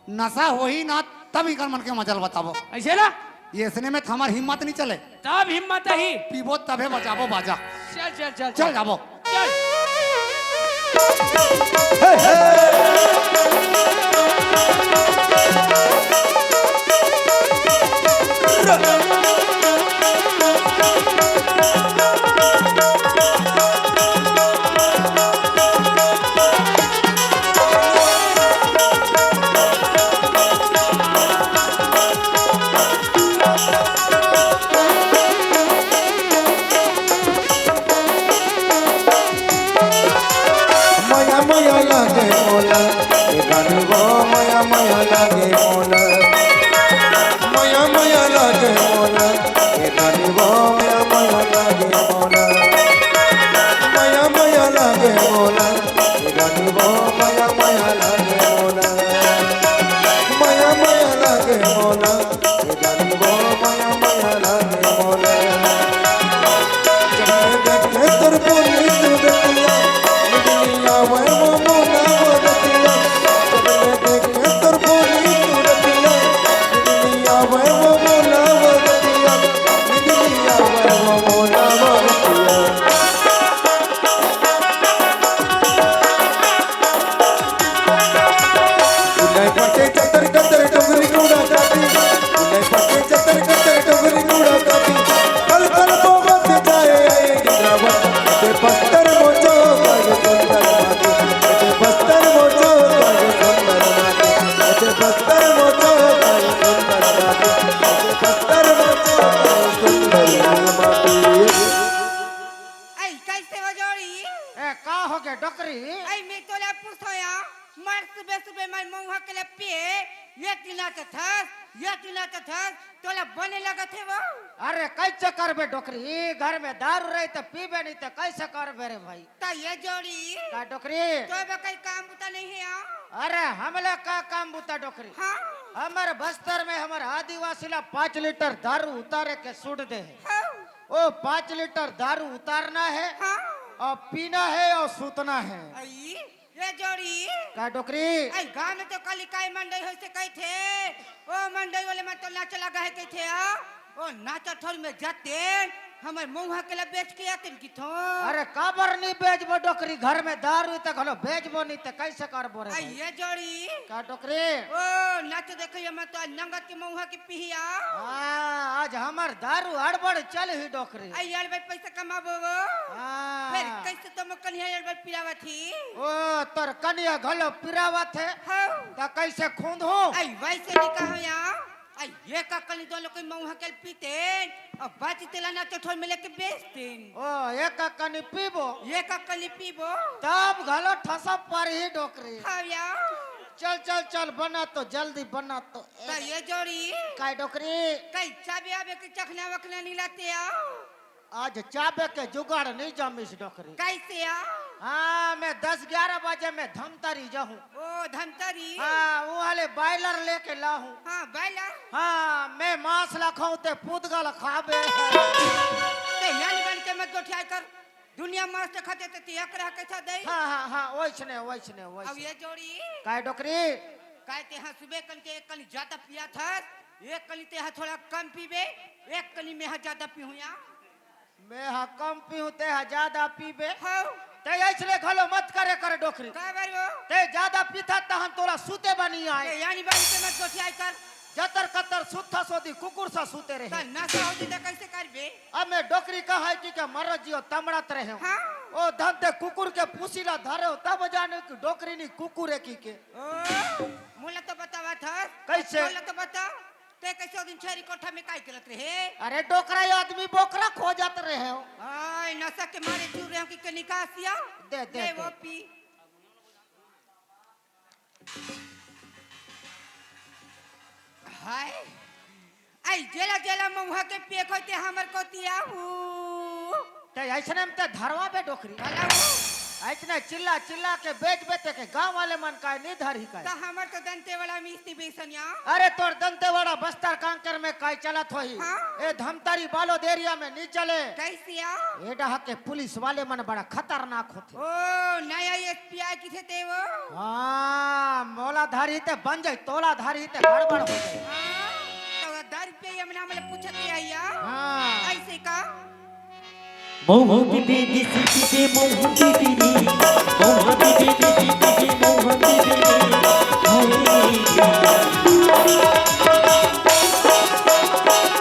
नशा होही ना तब इकर मन के मजा ल बताबो। अइसे ना? ये इसने में त हमर हिम्मत नहीं चले। तब हिम्मत ही। पीबो तभे बजाबो बाजा। चल, चल, चल, चल चल। जाबो। चल। मया मया लागे मोला, ए रानी वो मया मया लागे मोला। मया मया लागे मोला, ए रानी वो मया मया लागे मोला। मया मया लागे मोला, ए रानी वो मया मया लागे मोला। मया मया लागे मोला। ऐ, कैसे हो जोड़ी? ए, का हो गे डोकरी? ऐ, मैं तोला पूछथों या, मर सुबह सुबह मैं मऊहा के ले पिए, ये टीना के थस, ये टीना के थस, तोला बने लगत हे वो? अरे, कैसे करबे डोकरी? घर में दारू रही त पीबे नहीं त कैसे करबे रे भाई? त ये जोड़ी। का डोकरी? तो बे कई काम बुता नहीं हे या? अरे, हमला का काम बुता डोकरी? हाँ। हमर बस्तर में हमर आदिवासी ला पाँच लीटर दारू उतारे के सूट दे हे। हाँ। ओ पाँच लीटर दारू उतारना है, हाँ। और पीना है और सूतना है। अई, ये जोड़ी। का डोकरी? अई, गाँव में तो काली काई मंडई होइसे कहिथे। ओ मंडई वाले मन तो नाच लगा है कहिथे, आ? ओ नाचा ठोर में जाते, हमर मऊहा के ला बेच के आते न किथो। अरे काबर नहीं बेचबो डोकरी, घर में दारू त घलो बेचबो नहीं त कैसे करबो रे अई, भाई? ये जोड़ी। का डोकरी? ओ नाच देखो, ये मैं तो नंगत के मऊहा के पिहिया। हाँ, आज हमर दारू अड़बड़ चल ही डोकरी। आई यार भाई पैसा कमाबो वो। हाँ। फिर कैसे तुम कन्हैया यार भाई पिलावत ही? ओ, तोर कन्हैया घलो पिरावत हे। हाँ। त कैसे खूंद हो? आई वैसे नहीं कहो या। आई ये का कनी दो लोग मऊहा के पीते, अब बाची तेला ना चठोर में लेके बेचते। ओ, एक कनी पीबो? एक कनी पीबो? तब घलो ठसा पर ही डोकरी। हाँ या। चल, चल, चल, बना तो, जल्दी बना तो। त ये जोड़ी। काय डोकरी? कई चाबी आबे के चखना वखना नहीं लाते आओ। आज चाबे के जुगाड़ नहीं जमीस डोकरी। कैसे आओ? हाँ, मैं दस ग्यारह बजे में धमतरी जाहूँ। ओ, धमतरी? हाँ, वो वाले बॉयलर लेके लाहूँ। हाँ, बॉयलर? हाँ, मैं मांस ला खाऊँ ते पुतगल खाबे। ते यानी बन के मत गोठियाई कर। दुनिया मस्त खाते ते तिया कर के था दे। हाँ, हाँ, हाँ, वैसने, वैसने, अब वैसने। ये जोड़ी। काय डोकरी? काय ते हाँ सुबह कन के एक कनी ज्यादा पिया था, एक कनी ते हाँ थोड़ा कम पीबे, एक कनी मैं हाँ ज्यादा पीहूँ या। मैं हाँ कम पीहूँ, ते हाँ ज्यादा पीबे। हाँ। ते ऐसने घलो मत करे कर डोकरी। का बारी हो? ते ज्यादा पीथा त हम तोला सूते बनी आए। ते यानी बारी ते मत गोठियाई कर। जतर कतर सुत्था सोदी कुकुर सा सुते रहे। त नशा होती त कैसे करबे? अब मैं डोकरी कहा है कि क्या मरत जियो तमड़त रहे हो। हाँ। ओ धन ते कुकुर के पूसी ला धरे हो, तब जाने कि डोकरी नी कुकुर है की के। ओ, मोला तो बतावा था। कैसे? मोला तो बता, ते कैसे ओ दिन छेरी कोठा में काई करत रहे? अरे डोकरा, ये आदमी बोकरा खोजत रहे हो। आय, नशा के मारे चूर रहे हो कि के निकासिया? दे, दे, ले दे। वो पी। हाय। आई जेला जेला मऊहा के पेक होते हमर कोती आहू। ते ऐसने में ते धरवा बे डोकरी। भला हूँ। ऐसने चिल्ला चिल्ला के बेच बेच के गांव वाले मन का नी धरही का। त हमर तो दंतेवाड़ा में इस्ती बेसनिया। अरे तोर दंतेवाड़ा बस्तर कांकर में काई चलत होही। हाँ। ए धमतरी बालोद एरिया में नी चले। कैसिया? ए डहा के पुलिस वाले मन बड़ा खतरनाक होथे। ओ, नया एसपी आय किथे ते वो? हाँ, मोला धारी ते बन जाई, तोला धारी ते गड़बड़ हो जाई। हाँ, तो दस रुपये ये मना मतलब पूछत रही है या? हाँ। ऐसे का? मऊहा पीबे, देसी पीबे, मऊहा पीबे रे। मऊहा पीबे, देसी पीबे, मऊहा पीबे रे। हाय।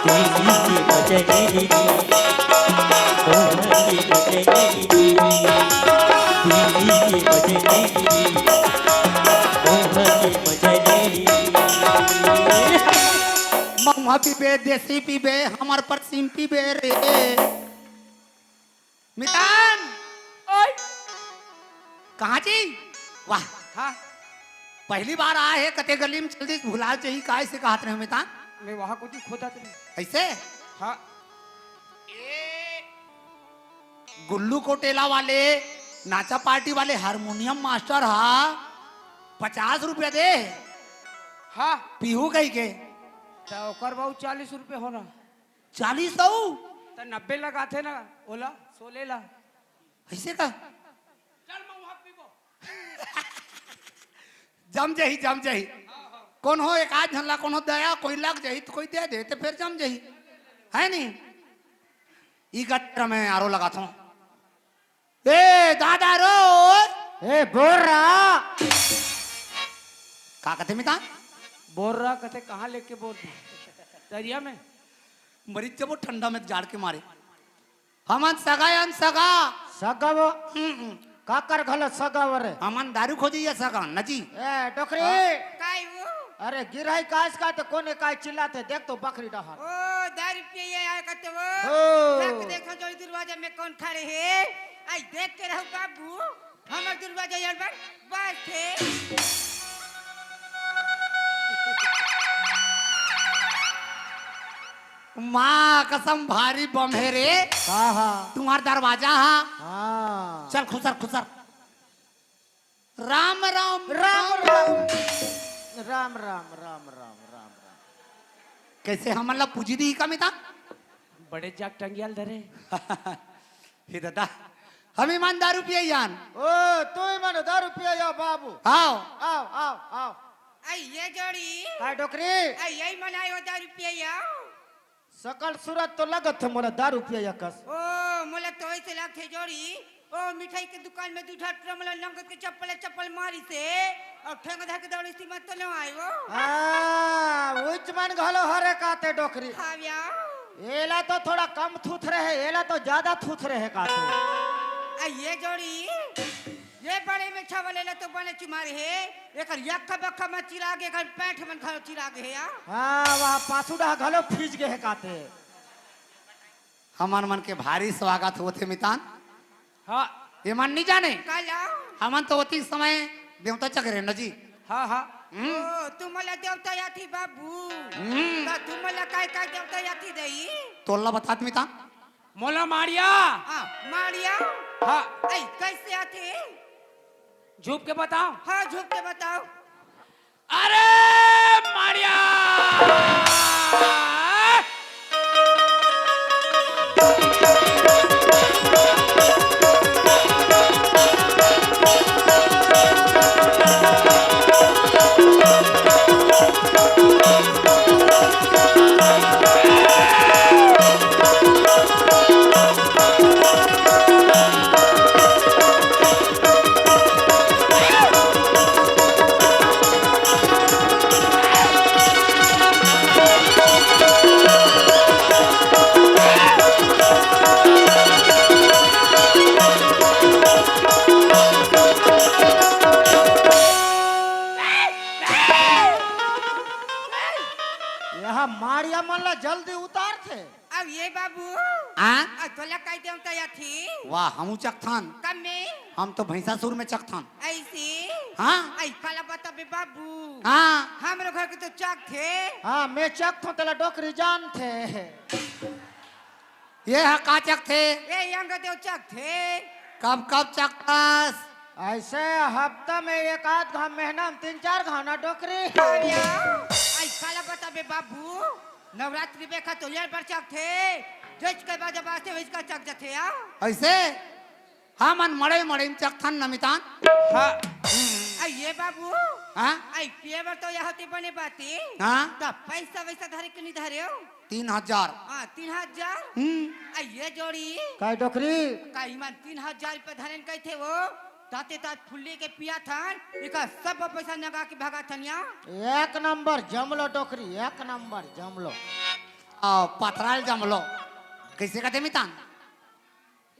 देसी के मजा ले ले रे। मऊहा के मजा ले ले रे। देसी के मजा ले ले रे। मऊहा के मजा ले ले रे। मऊहा पीबे, देसी पीबे, हमर परसीम पीबे रे। मितान! ओए! कहाँ जी? वाह! हाँ। पहली बार आए हे, कते गली में चल दी, भुला जाही, काय से कहत रहे हो मितान? मैं वहाँ को जी खोदा तेरे। ऐसे? हाँ। ए, गुल्लू कोटेला वाले, नाचा पार्टी वाले हारमोनियम मास्टर हा, पचास रुपया दे। हाँ। पीहू कही के। तो ओकर बाबू चालीस रुपये होना। चालीस सौ? त नब्बे लगाथे ना, ओला, सोले ला। ऐसे का? चल, मैं वहाँ पीबो। जम जाही, जम जाही। कोनो एक आध झन ला कोनो दया, कोई लग जाही, त कोई दे दे, त फिर जम जाही। है नी? ई गटर में आरो लगाथों। ए दादा रो। ए बोर्रा। का कथे मितान? बोर्रा कथे कहाँ लेके बोर दी? दरिया में? मरी जबो ठंडा में जाड़ के मारे। हमन सगा अन सगा। सगा वो? हम्म, हम्म। काकर घलो सगा वो रे? हमन दारू खोजी या सगा, न जी? ए, डोकरी। हाँ। काय वो? अरे गिरही कास का तो कोने काय चिल्लाथे, देख तो बकरी डहर। ओ, दारू पिए आय कथे वो। ओ। देख, देखो जो दरवाजा में कौन खड़े हे। आई देख के रहो बाबू, हमर दरवाजा यार बर बस हे। माँ कसम भारी बम हे रे। हाँ, हाँ। तुम्हार दरवाजा हा। हाँ। चल खुसर, खुसर। राम, राम, राम, राम। राम, राम, राम, राम, राम, राम। कैसे हमन ला पूजी दी का मिता? बड़े जाग टंगियाल धरे। हे दादा, हम ईमान दारू पिए यान। ओ, तू ईमान दारू पिए या बाबू। आओ। आओ, आओ, आओ। आई ये जोड़ी। काय डोकरी? आई यही मनाए हो दारू पिए या। सकल सूरत तो लगत हे मोला दारू पिए या कस। ओ, मोला तो ऐसे लगथे जोड़ी। ओ, मिठाई के दुकान में दू ठा टुरा मोला लंगत के चप्पल, चप्पल मारिस हे। अउ ठेंग धर के दौड़िस हे, मत तो लो आए वो। हाँ, उच मन घलो हरे काते डोकरी। हाँ, या। एला तो थोड़ा कम थूथ रहे, एला तो ज्यादा थूथ रहे काते। आ, ये जोड़ी, ये बड़े में छावल एला तो बने चुमारे हे। एकर यक्का बक्का में चिरा गे, एकर पैंट मन घलो चिरा गे हे या। हाँ, वहाँ पासुड़ा घलो फीज गे हे काते। हमन मन के भारी स्वागत होथे मितान। हाँ। ये मन नहीं जाने। काला? हमन तो ओती समय देवता चघरे न जी। हाँ, हाँ। हम्म। ओ, तुमला देवता याथी बाबू। हम्म। त तुमला काय काय देवता याथी दई? तोला बतात मितान। मोला मारिया। हाँ, मारिया। हाँ। ऐ, कैसे आथे? झुक के बताओ। हाँ, झुक के बताओ। अरे मारिया। त मन ला जल्दी उतारथे। अब ये बाबू। हाँ? अब तोला कह देव त या थी। वाह, हमू चखथन। कब में? हम तो भैंसासुर में चखथन। ऐसे? हाँ? ऐ काला बताबे बाबू। हाँ। हमरो घर के तो चखथे। हाँ, मैं चखथों, तेला डोकरी जानथे। ये ह का चखथे? ए अंग देव चखथे। कब कब चखथस? ऐसे हफ्ता में एक आध घाव, महीना में तीन चार घाव ना डोकरी। अरे, आई काला बताबे बाबू, नवरात्रि बेखा तो ये बर चखथे, जइस के बाजा बाजथे वइस का चख जथे आ। ऐसे? हमन मड़ई मड़ई में चखथन न मितान। हाँ। आ ये बाबू। हाँ? आई पिए बर तो यह होती बने बाती। हाँ? त पैसा वैसा धरे के नहीं धरे हो? तीन हजार। हाँ, तीन हजार। हम्म। आ ये जोड़ी। काय डोकरी? का इमन तीन हजार रुपया धरेन कहथे वो? ताते तात फुल्ली के पिया थन, इका सब पैसा नगा के भागा थन या। एक नंबर जमलो डोकरी, एक नंबर जमलो। आ, पथराल जमलो। कैसे कहते मितान?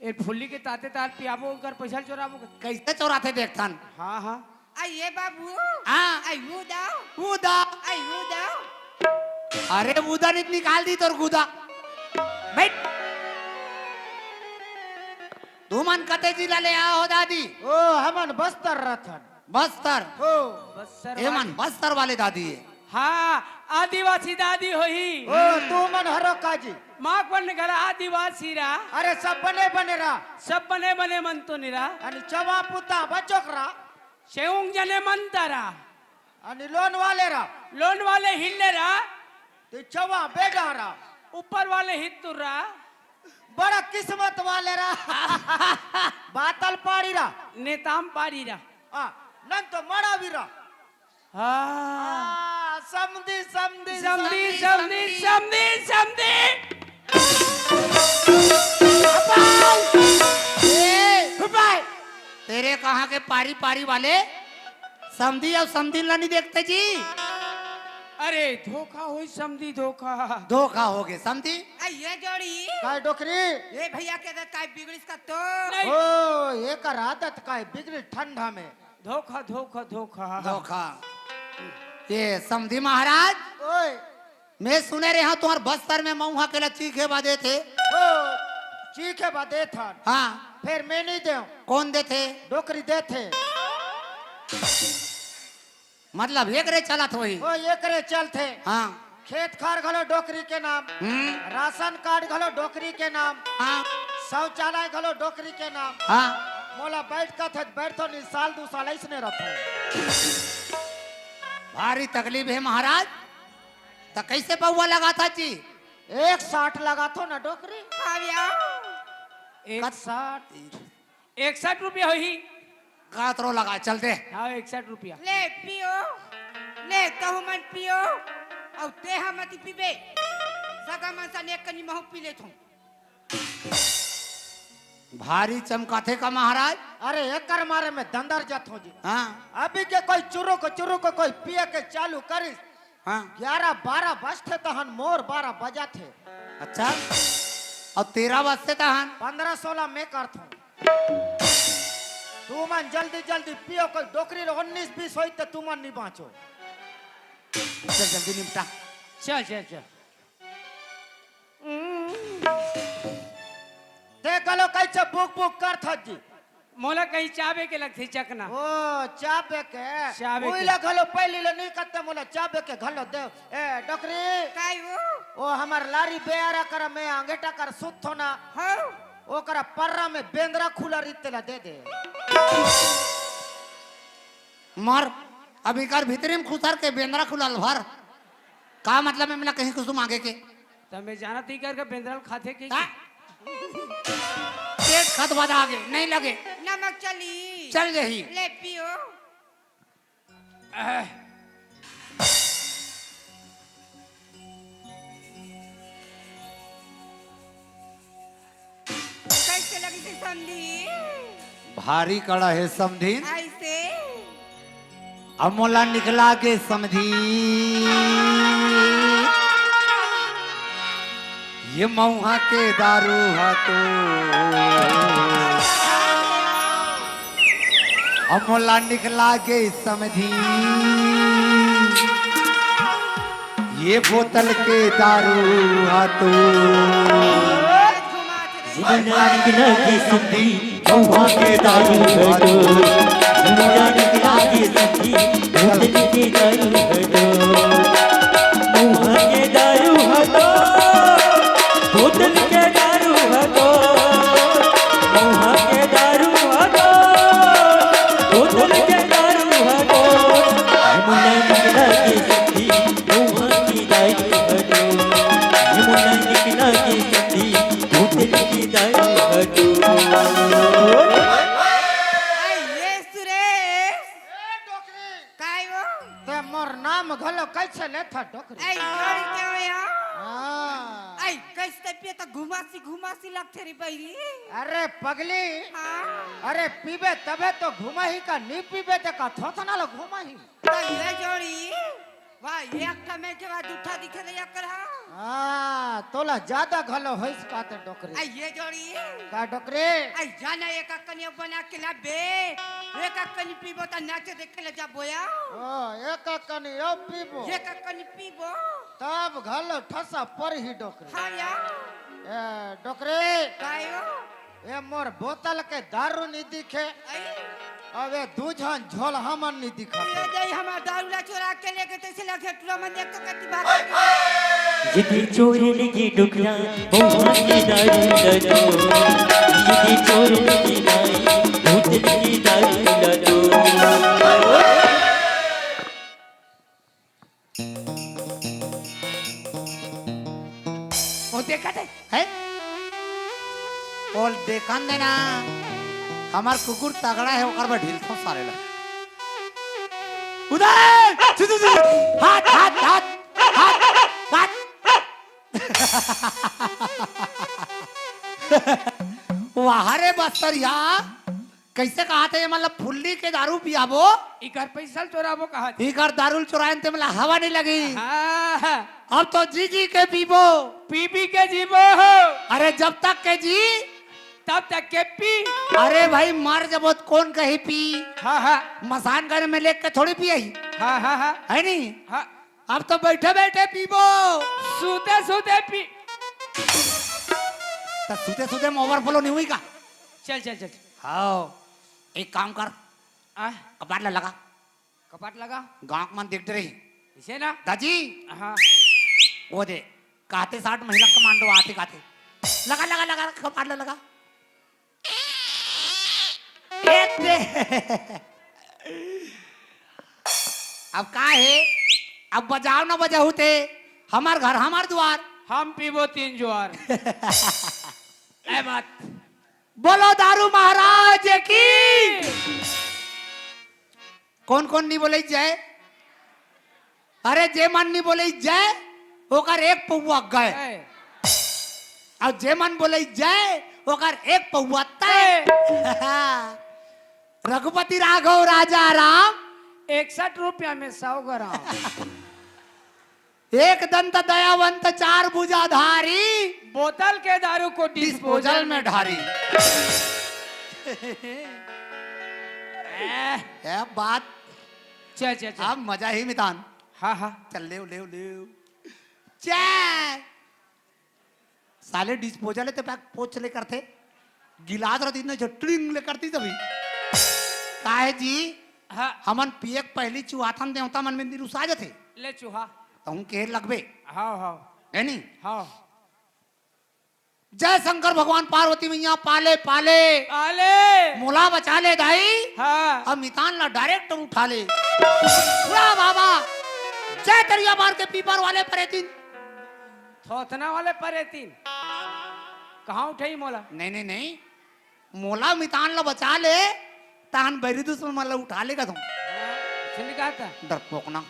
ए फुल्ली के ताते तात पियाबो, ओकर पैसा चोराबो के? कैसे चोराथे देखथन? हाँ, हाँ। आ ये बाबू। हाँ। आई उदा। उदा। आई उदा। अरे उदा निक निकाल दी तोर गुदा। बैठ। तुमन कते जिला ले आए हो दादी? ओ, हमन बस्तर रथन। बस्तर। हो। बस्तर ए वाले। मन बस्तर वाले दादी है। हाँ, आदिवासी दादी होही। ओ, तुमन हरो काजी। माँ कौन घर आदिवासी रा। अरे सब बने बने रा। सब बने बने मन तो निरा। अनि चवा पुता बचोक रा। सेउंग जने मन तारा। अनि लोन वाले रा। लोन वाले हिल्ले रा। ते चवा बेडा रा। ऊपर वाले हित्तुर रा। बड़ा किस्मत वाले रा। बातल पाड़ी रा। नेताम पाड़ी रा। आ, नन तो मड़ावी रा। हाँ। आ, समधी, समधी, समधी, समधी, समधी, समधी। ए, तेरे कहाँ के पारी पारी वाले समधी अउ समधिन ला नहीं देखते जी। अरे धोखा होई समधी, धोखा। धोखा हो गए समधी। आ, ये जोड़ी। काय डोकरी? ये भैया के आदत काय बिगड़िस का तो? नहीं। ओ, एकर आदत काय बिगड़ी ठंडा में। धोखा, धोखा, धोखा। धोखा। ये समधी महाराज, ओए। मैं सुने रहे हूँ तुम्हार बस्तर में मऊहा के ला चीखे बा देथे। ओ, चीखे बा देथन। हाँ। फिर मैं नहीं देव। कौन देथे? डोकरी देथे। मतलब एकरे चलत होही। ओ, एकरे चलथे। हाँ। खेत खार घलो डोकरी के नाम, हम्म। राशन कार्ड घलो डोकरी के नाम, हाँ। शौचालय घलो डोकरी के नाम। हाँ। मोला बैठ कथे त बैठथों नहीं, साल दू साल अइसने रथों। भारी तकलीफ हे महाराज, त कैसे पौवा लगाथा जी? एक साठ लगाथों ना डोकरी। हाँ भैया। एक कत- साठ। इकसठ रुपया होही। कातरो लगा, चल दे। हाँ, इकसठ रुपया। ले पियो, ले तहु मन पियो, अउ तेहा मत पीबे। सगा मन सन एक कनी महू पी लेथों। भारी चमकाथे का महाराज? अरे, एकर मारे में दंदर जाथों जी। हाँ। अभी के कोई चुरुक चुरुक कोई पिए के चालू करिस, हाँ। ग्यारह बारह बजथे तहन मोर बारह बजाथे। अच्छा, अउ तेरह बजथे तहन? पन्द्रह सोलह मैं करथों। तुमन जल्दी जल्दी पियो, कोई डोकरी लो उन्नीस बीस होई त तुमन नहीं बाँचो। चल जल्दी निपटा। चल, चल, चल। ते घलो कइसे बुक बुक करथस जी? मोला कहीं चाबे के लगथे चकना। ओ, चाबे के। चाबे के। उइला घलो पहिली ले नहीं कते मोला चाबे के घलो देव। ए, डोकरी। काय वो? ओ, हमर लारी बेयारा कर में अंगेटा कर सुत हो ना। हाँ। ओकरा पर्रा में बेंदरा खुला रीत तेला दे दे। मर, अब इकर भीतरी में खुसर के बेंदरा खुला ल भर। का मतलब हे, मेला कहीं कुसुम आगे के? त मैं जानत ही करके बेंदरा ल खाथे के? का? पेट खत बदा आगे, नहीं लगे। नमक चली। चल जही। ले पियो। कैसे लगिस हे समधी? भारी कड़ा हे समधी। ऐसे? अब मोला निकला के समधी, ये मऊहा के दारू हा तो। अब मोला निकला के समधी, ये बोतल के दारू हा तो। जिंदगी लगी सखी, महुआ के दारू हा तो। जिंदगी लगी सखी, बोतल के दारू हा तो। महुआ के दारू हा तो। बोतल के दारू हा तो। महुआ के दारू हा तो। बोतल के दारू हा तो। जिंदगी लगी सखी, महुआ के दारू हा तो। ये मुलायम की लागे सखी, भूतनी की दारू हटो। आई ये सुरेश। ए, डोकरी। काय वो? ते मोर नाम घलो कैसे लेथा, डोकरी? आई जोड़ी के हो या? हाँ। आई कैसे पिए तो घुमासी, घुमासी लगथे रे बहिरी। अरे पगली। हाँ। अरे पीबे तबे तो घुमाही का, नी पीबे ते का थोथना ला घुमाही। त ये जोड़ी, वाह, एक कमे के बाद उठा दिखे रे, एक रहा। हाँ, तोला ज्यादा घलो होइस का ते डोकरी। आ, ये जोड़ी। का डोकरी? आ, जाना एक अक्कन ये बना के ला बे, एक अक्कन पीबो त नाचे देखे ले जा बोया। ओ, एक अक्कन यो पीबो। एक अक्कन पीबो। तब घलो ठसा पर ही डोकरी। हाँ या। ए, डोकरी। कायो? ए मोर बोतल के दारू नी दिखे। आई। अबे दू झन झोलहा मन नी दिखत। ए दई हमार दारू ला चोरा के लेगे तैसे लगे टूरा मन देख तो कति बात। यदि चोरी लगी डुकरा, महुआ की दारू ला दो। यदि चोरी लगी नाई, भूतनी की दारू ला दो। ओ देखा दे, हैं? बोल, देखन देना, हमार कुकुर तगड़ा है, ओकर बर ढीलथों सारे ला। उदय! छु, छु, छु, छु। हाथ, हाथ, हाथ, हाथ, हाथ। वाह रे बस्तरिया, कइसे कहत हे, मतलब फुल्ली के दारू पियाबो? इकर पैसा ल चोराबो कहत। इकर दारू ल चोराएन ते मला हवा नहीं लगी। हाँ। अब तो जी जी के पीबो। पी पी के जीबो हो। अरे जब तक के जी। तब तक के पी। अरे भाई मर जबो त कौन कही पी? हाँ, हाँ। मसान घर में लेके थोड़ी पियही। हाँ, हाँ, हाँ। है नी? हाँ। अब तो बैठे बैठे पीबो। सूते सूते पी। त सूते सूते में overflow नहीं हुई का? चल, चल, चल। हाँ। एक काम कर, आ? कपाट ला लगा। कपाट लगा। गाँव के मन देख डरही। इसे ना? दाजी। हाँ। वो दे, कहते साठ महिला कमांडो आते कहते। लगा, लगा, लगा, कपाट ला लगा। एक दे। अब का हे? अब बजाव ना बजाहू ते, हमार घर, हमार दुआर। हम पीबो तीन जुआर। ए बात। बोलो दारू महाराज की। कौन कौन नहीं बोले जय? अरे जे मन नहीं बोले जय, ओकर एक पौवा गए। ए। और जे मन बोले जय, ओकर एक पौवा तय। ए। रघुपति राघव राजा राम। इकसठ रुपया में सौ ग्राम। एक दंत दयावंत चार भुजाधारी। बोतल के दारू को disposal disposal में में ढारी। ए, क्या बात। चल, चल, चल। अब मजा ही मितान। हाँ, हाँ। चल, लेव, लेव, लेव। चल। साले disposal हे ते पैक पोछ ले करथे। गिलास रतिस न जो ट्रिंग ले करतिस तभी। काहे जी? हाँ। हमन पिए के पहली चुहाथन देवता मन में निरुसा जथे। ले चुहा। तहूँ के लगबे। हाँ, हाँ। है नी? हाँ। जय शंकर भगवान पार्वती मैया पाले पाले। पाले। मोला बचा ले दाई। हाँ। अब मितान ला direct उठा ले। उड़ा बाबा। जय तरिया बार के पीपर वाले परेतिन। थोथना वाले परेतिन। कहाँ उठाही मोला? नहीं, नहीं, नहीं। मोला मितान ला बचा ले, ताहन बैरी दुश्मन मन ला उठा लेगा तुम। हाँ, सुन कहा था? डरपोकना।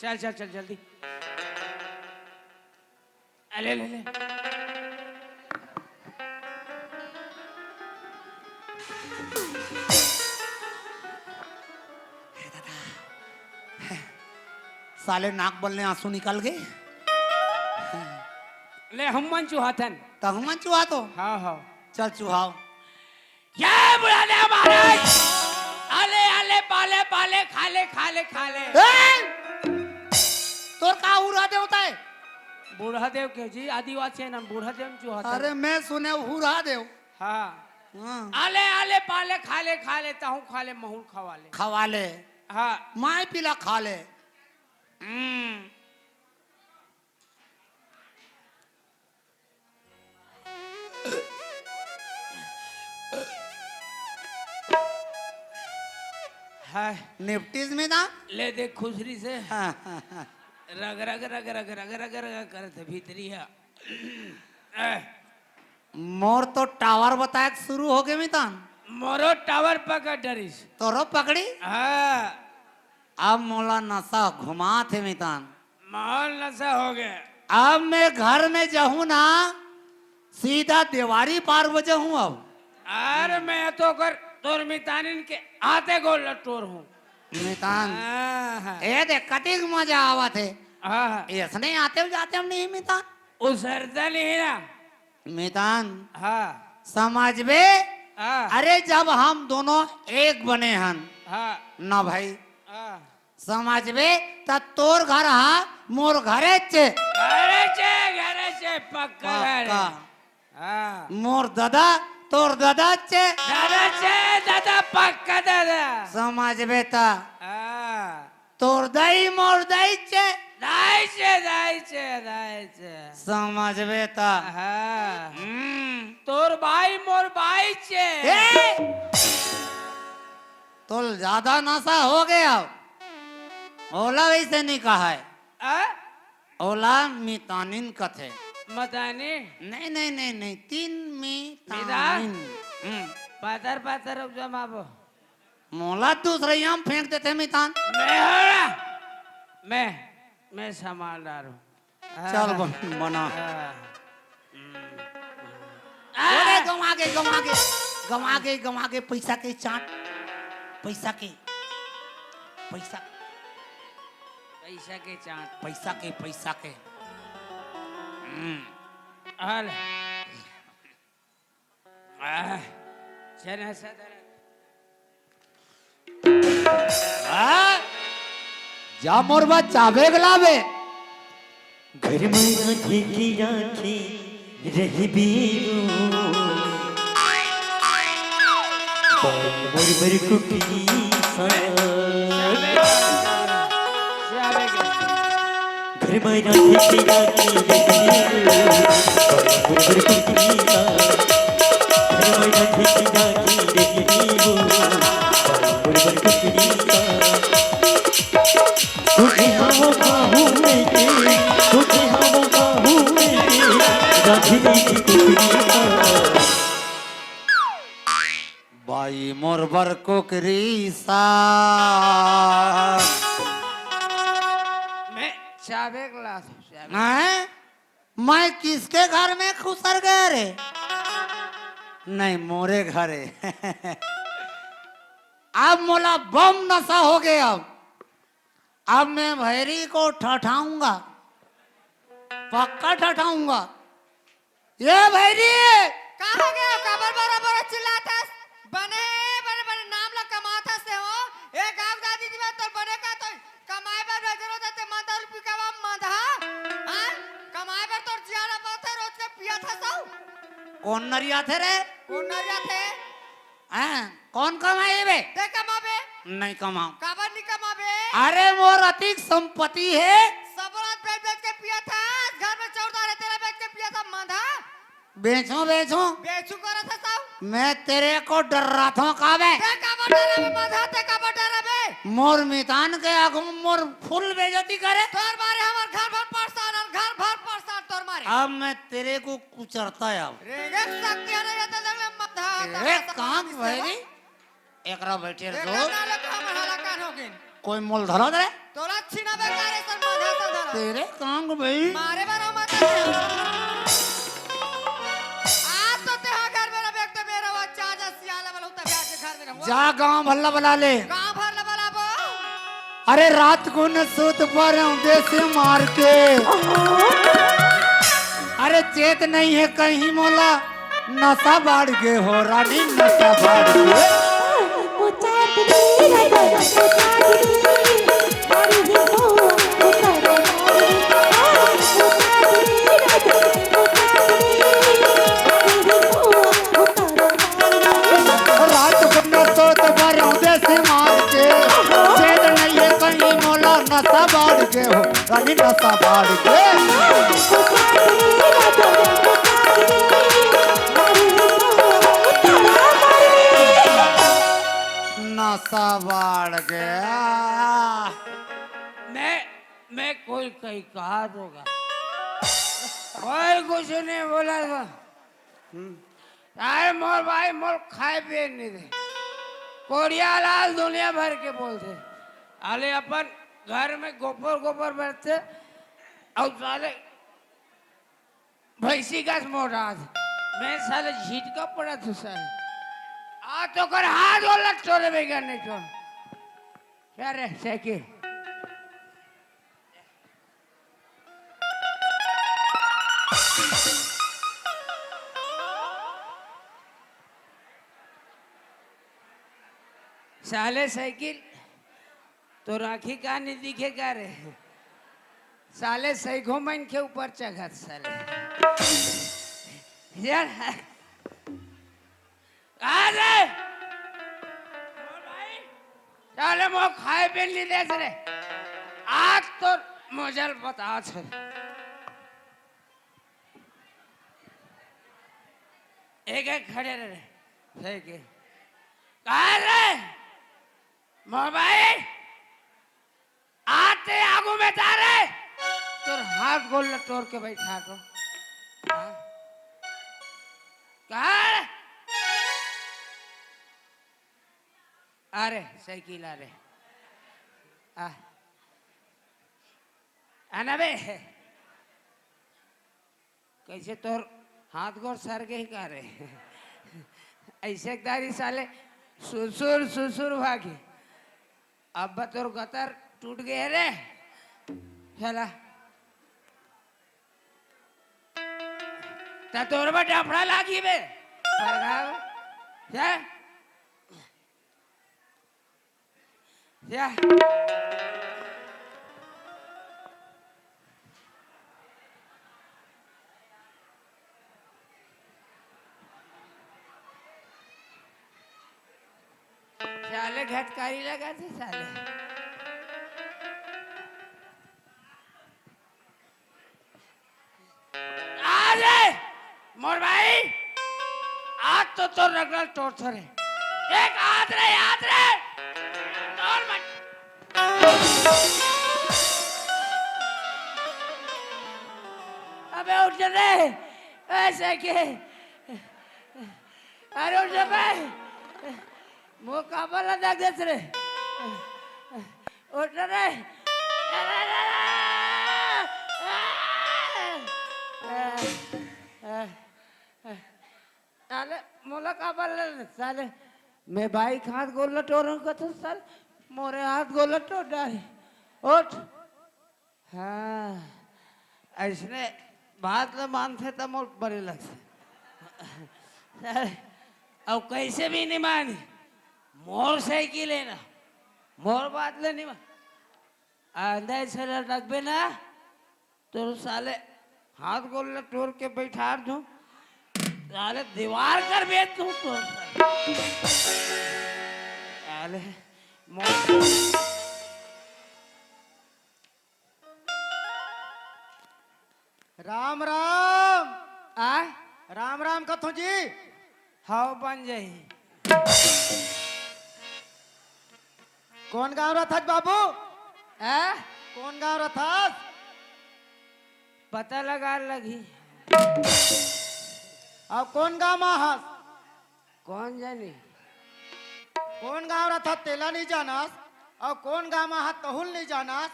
चल, चल, चल, जल्दी। अले, ले, ले। हे दादा, हे, साले नाक बल ले आंसू निकल गे। ले, हम मन चुहाथन। त हम मन चुहा तो? हाँ, हाँ। चल चुहाओ। ये बुढ़ाने महाराज, आले, आले, पाले, पाले, खाले, खाले, खाले। ए! तोर का हुरहा देव तय? बूढ़ा देव के जी, आदिवासी है ना, बूढ़ा देव जो होता है। अरे, मैं सुने हुरहा देव। हाँ। हाँ। आले, आले, पाले, खाले, खाले, ताहू खाले, महूँ खवाले। खवाले। हाँ। माय पीला खाले। हम्म। हाय। निपटिस में ना? ले देख खुसरी से। हाँ, हाँ, हाँ। रग, रग, रग, रग करत भीतरी है। ए। मोर तो टावर बताए के शुरू हो गे मितान। मोरो टावर पकड़ डरिस। तोरो पकड़ी? हाँ। अब मोला नशा घुमात हे मितान। माहौल नशा हो गया। अब मैं घर में जाहूं ना, सीधा देवारी पार हो जाहूं अब। अरे मैं तो कर तोर मितानिन के आते गोल लटोर हूँ। मितान, हाँ, हाँ। ए देख कतिक मजा आवत हे। हाँ, हाँ। ऐसने आते जाते हम नहीं मितान। उसरता नहीं ना। मितान, हाँ। समझबे? हाँ। अरे जब हम दोनों एक बने हन, हाँ। ना भाई, हाँ। समझबे त तोर घर हा मोर घरे चे। घरे चे, घरे चे, पक्का घर हे। पक्का। हाँ। मोर दादा, तोर दादा चे। दादा चे, दादा, पक्का दादा। समझबे त। हाँ। तोर दाई, मोर दाई चे। दाई चे, दाई चे, दाई चे। समझबे त। हाँ। हम्म। तोर भाई, मोर भाई चे। ए! तोल ज्यादा नशा हो गया। ओला वैसे नहीं कहा है। आ? ओला मितानिन कथे। मतानी? नहीं, नहीं, नहीं, नहीं, तीन मितानिन। मितान? हम्म। पातर, पातर रुक जा माबो। मोला दूसरे यहाँ फेंक देते मितान। मैं हो ना? मैं, मैं संभाल रहा हूँ। चल बन-, बना। हाँ। अरे, गंवा गे, गंवा गे, गंवा गे, गंवा गे, पैसा के चाट, पैसा के, पैसा, पैसा के चाट। पैसा के, पैसा के। हम्म। हाल। आह, चना सदर। आ? जा मोर बा चाबे के लाबे। घर में राखे के राखे रहिबे वो। बाई मोर बर कुकरी सा। घर में राखे के राखे रहिबे वो। बाई मोर बर कुकरी सा। घर में राखे के राखे रहिबे वो। बाई मोर बर कुकरी सा। तुझे हम बाहू में के, तुझे हम बाहू में के, राखी दी थी कुकरी सा। बाई मोर बर कुकरी सा। मैं चाबे ग्लास, चाबे। हैं? मैं किसके घर में खुसर गया रे? नहीं, मोरे घरे। अब मोला बम नशा हो गया। अब मैं भैरी को ठठाऊंगा, पक्का ठठाऊंगा। ये भैरी! का हो गया? काबर बड़ा बड़ा चिल्लात हस? बने, बने, बने नाम ला कमात हस ते हो। ए गाँव दादी जी, मैं तोर बने का तो कमाए बर नजरो देते मंदा रुपी का बाप मंदा। हाँ? कमाए बर तोर जियारा बात है, रोज के पिया था सौ। कौन नरिया थे रे? कौन नरिया थे? हैं? कौन कमाए बे? ते कमाबे। नहीं कमाओ। काबर नहीं कमाबे? अरे मोर अतिक संपत्ति है। सब रात बेच बेच के पिया था, घर में चौदह है, तेरा बेच के पिया था मंदा। बेचो, बेचो। बेचू करत हस साहू। मैं तेरे को डर्राथों का बे। ते काबर डराबे मंदा, ते काबर डराबे? मोर मितान के आगू में मोर फुल बेइज्जती करे। तोर मारे हमर घर भर परेशान, हम घर भर परेशान तोर मारे। अब मैं तेरे को कुचरता है अब। रेंगे के शक्ति है ना, ये तो लग ले मंदा। तेरे कान भैरी। एकरा बैठे रह एकदम दो। ना लगा हमर हलाकान हो गिन। कोई मोल धरा दे। तोला छीना बेकार है सर, माथा से धरा। तेरे कान को भाई। मारे बारा मत है। आज तो ते हा घर में रह, एक तो मेरा वो चाचा सियाला वाला होता, ब्याह के घर में रहो। जा गांव भल्ला बुला ले। गांव भर ला बुलाबो। अरे रात को न सूत पारे देसी मार के। अरे चेत नहीं है कहीं मोला। नशा बाढ़ गे हो रानी, नशा बाढ़ गे। मुचात रे राजा, मुचात रे, बाढ़ गे हो, उतर बाढ़ गे। के हो, रानी नशा बाढ़ के। नशा बाढ़ के। मैं, मैं कोई कहीं कहा दूंगा। कोई कुछ नहीं बोला था। हम्म। अरे मोर भाई, मोर खाए पिए नहीं दे। कोरिया लाल दुनिया भर के बोलते। अरे अपन घर में गोबर गोबर बैठते और साले भैंसी का मोटा था। मैं साले झिटका पड़ा था साले। आ तो कर हाथ वाला चोरे बेगा नहीं चोर। क्या रे, साइकिल? साले साइकिल, तोर आँखी का नहीं दिखे का रे? साले सैगो मन के ऊपर चघत साले। यार, आ रे! साले मोर खाए पिए नहीं देत रे। आज तो मजल बता छे। एक एक खड़े रहे रे। सही के। कहा रे? मोर भाई, आते आगू में जा रे। तोर हाथ गोड़ ल तोड़ के बैठा तो। हाँ? कहा रे? अरे, साइकिल आ रे। आ। आना बे। कैसे तोर हाथ गोड़ सर गए का रे? ऐसे एक दारी साले सुसुर सुसुर भागी। अब तोर गतर टूट गए रे। चला। त तोर में डफड़ा लागी बे। परगाव। क्या? या। साले घटकारी लगा थे साले। आ रे, मोर भाई, आज तो तोर रगड़ल तोड़ थोरे। देख, हाथ रे, हाथ रे। तोर मत। अबे उठ रे, ऐसे के। अरे उठ बे। मोर काबर ला देख देत रे। उठ रे। अरे, अरे, अरे। साले, मोला काबर ला, साले, मैं बाई के हाथ गोड़ ला टोरहूं कथस साले, मोरे हाथ गोड़ ला टोर डारे। उठ। हाँ, अइसने बात ल मानथे त मोर बने लगथे। अउ कइसे भी नइ मानी, मोर साइकिल हे ना, मोर बात ल नइ मान। अंदर से लटकबे ना, तोर साले हाथ गोड़ ल तोड़ के बइठार दूं, साले दीवार कर बेच दूं तोर साले। साले मोर राम राम। आ? राम राम कथो जी। हव बन जाही। कोन गांव रथस बाबू? आ? कोन गांव रथस? पता लगा लगही। अउ कोन गांव म हस? कोन जानी? कोन गांव रथस तेला नइ जानस, अउ कोन गांव म हस तहू ल नइ जानस।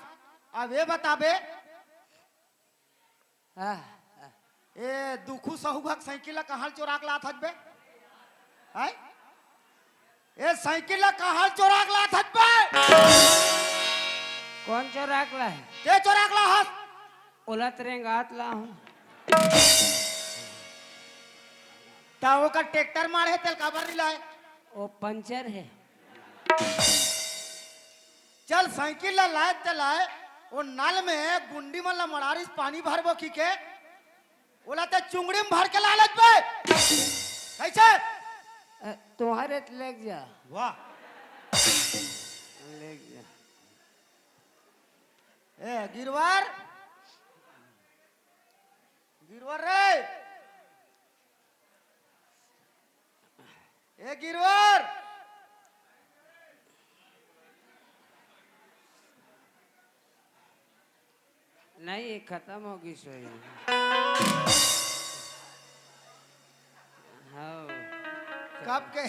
अब ये बताबे, हाँ, हाँ। ए दुखू सहुभक साइकिल ला कहाँ ले चोरा के लात हस बे? हैं? ए साइकिल ला कहाँ ले चोरा के लात हस बे? कोन चोरा के लाय? ते चोरा के लात हस? ओला त रेंगात लाहूं। त ओकर ट्रैक्टर माड़े हे, तेला काबर नइ लाय? ओ पंचर हे। चल, साइकिल ला लाय त लाय, ओ नल में गुंडी मन ला मड़ारिस पानी भरबो कहिके, ओला ते चुंगड़ी में भर के लाय लेबे। कइसे? अ, तोहरे त लेग जा। वाह। लेग जा। ए, गिरवर, गिरवर रे, ए गिरवर। नहीं, ये खतम हो गई सोई। हाँ। कब के?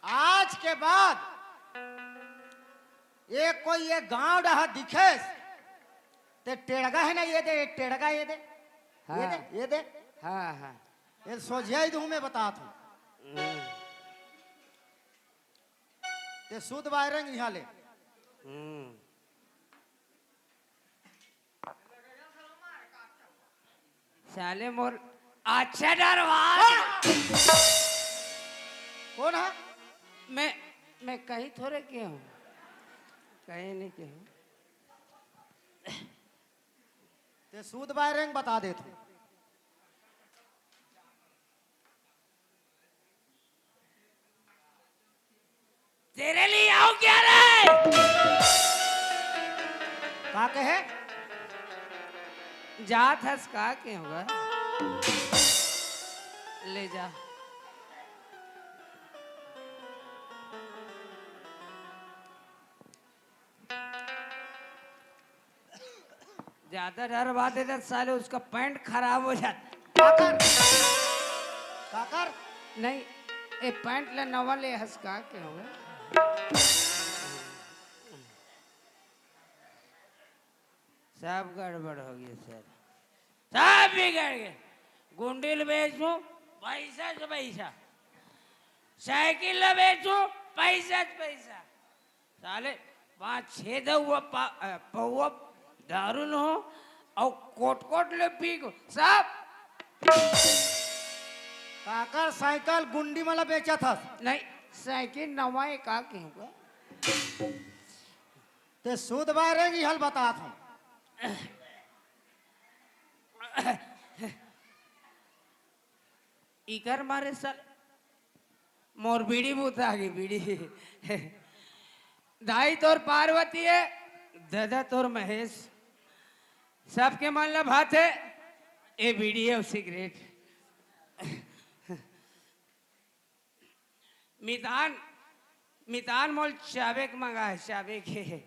आज के बाद ये कोई ये गांव डहा दिखेस, ते टेड़गा है ना, ये दे, ये टेड़गा, ये दे, ये हाँ। दे, ये दे। हाँ, हाँ। ये सोझिया ही दूं, मैं बतात हूँ। हम्म। ते सुध बाय रंग इहाँ ले। हम्म। साले मोर अच्छा डरवा। कौन है? मैं, मैं कहीं थोड़े के हूँ, कहीं नहीं के हूँ। ते सूद बाय रंग बता देत हूँ। तेरे लिए आऊं क्या रे? का कहे? जात हस का के होगा? ले जा। ज्यादा डर बात है तो साले उसका पैंट खराब हो जाता। काकर? काकर? नहीं, ए पैंट ला नवा ले हस का के होगा? सब गड़बड़ हो गया सर, सब बिगड़ गया। गुंडी ल बेचूं, पैसा से पैसा, साइकिल ल बेचूं, पैसा से पैसा। साले पाँच छह दउआ पा-, अ, पौआ दारू ल हो अउ कोट कोट ले पी को सब। काकर साइकिल गुंडी मला बेचत हस? नहीं, साइकिल नवा ए का कहूँगा। ते सूद बाय रंग इहल बतात हूँ। इकर मारे साल मोर बीड़ी बुता गे बीड़ी। दाई तोर पार्वती है, ददा तोर महेश, सबके मन ला भात है ए बीड़ी अउ सिगरेट। मितान, मितान मोल चाबे के मंगा है, चाबे के।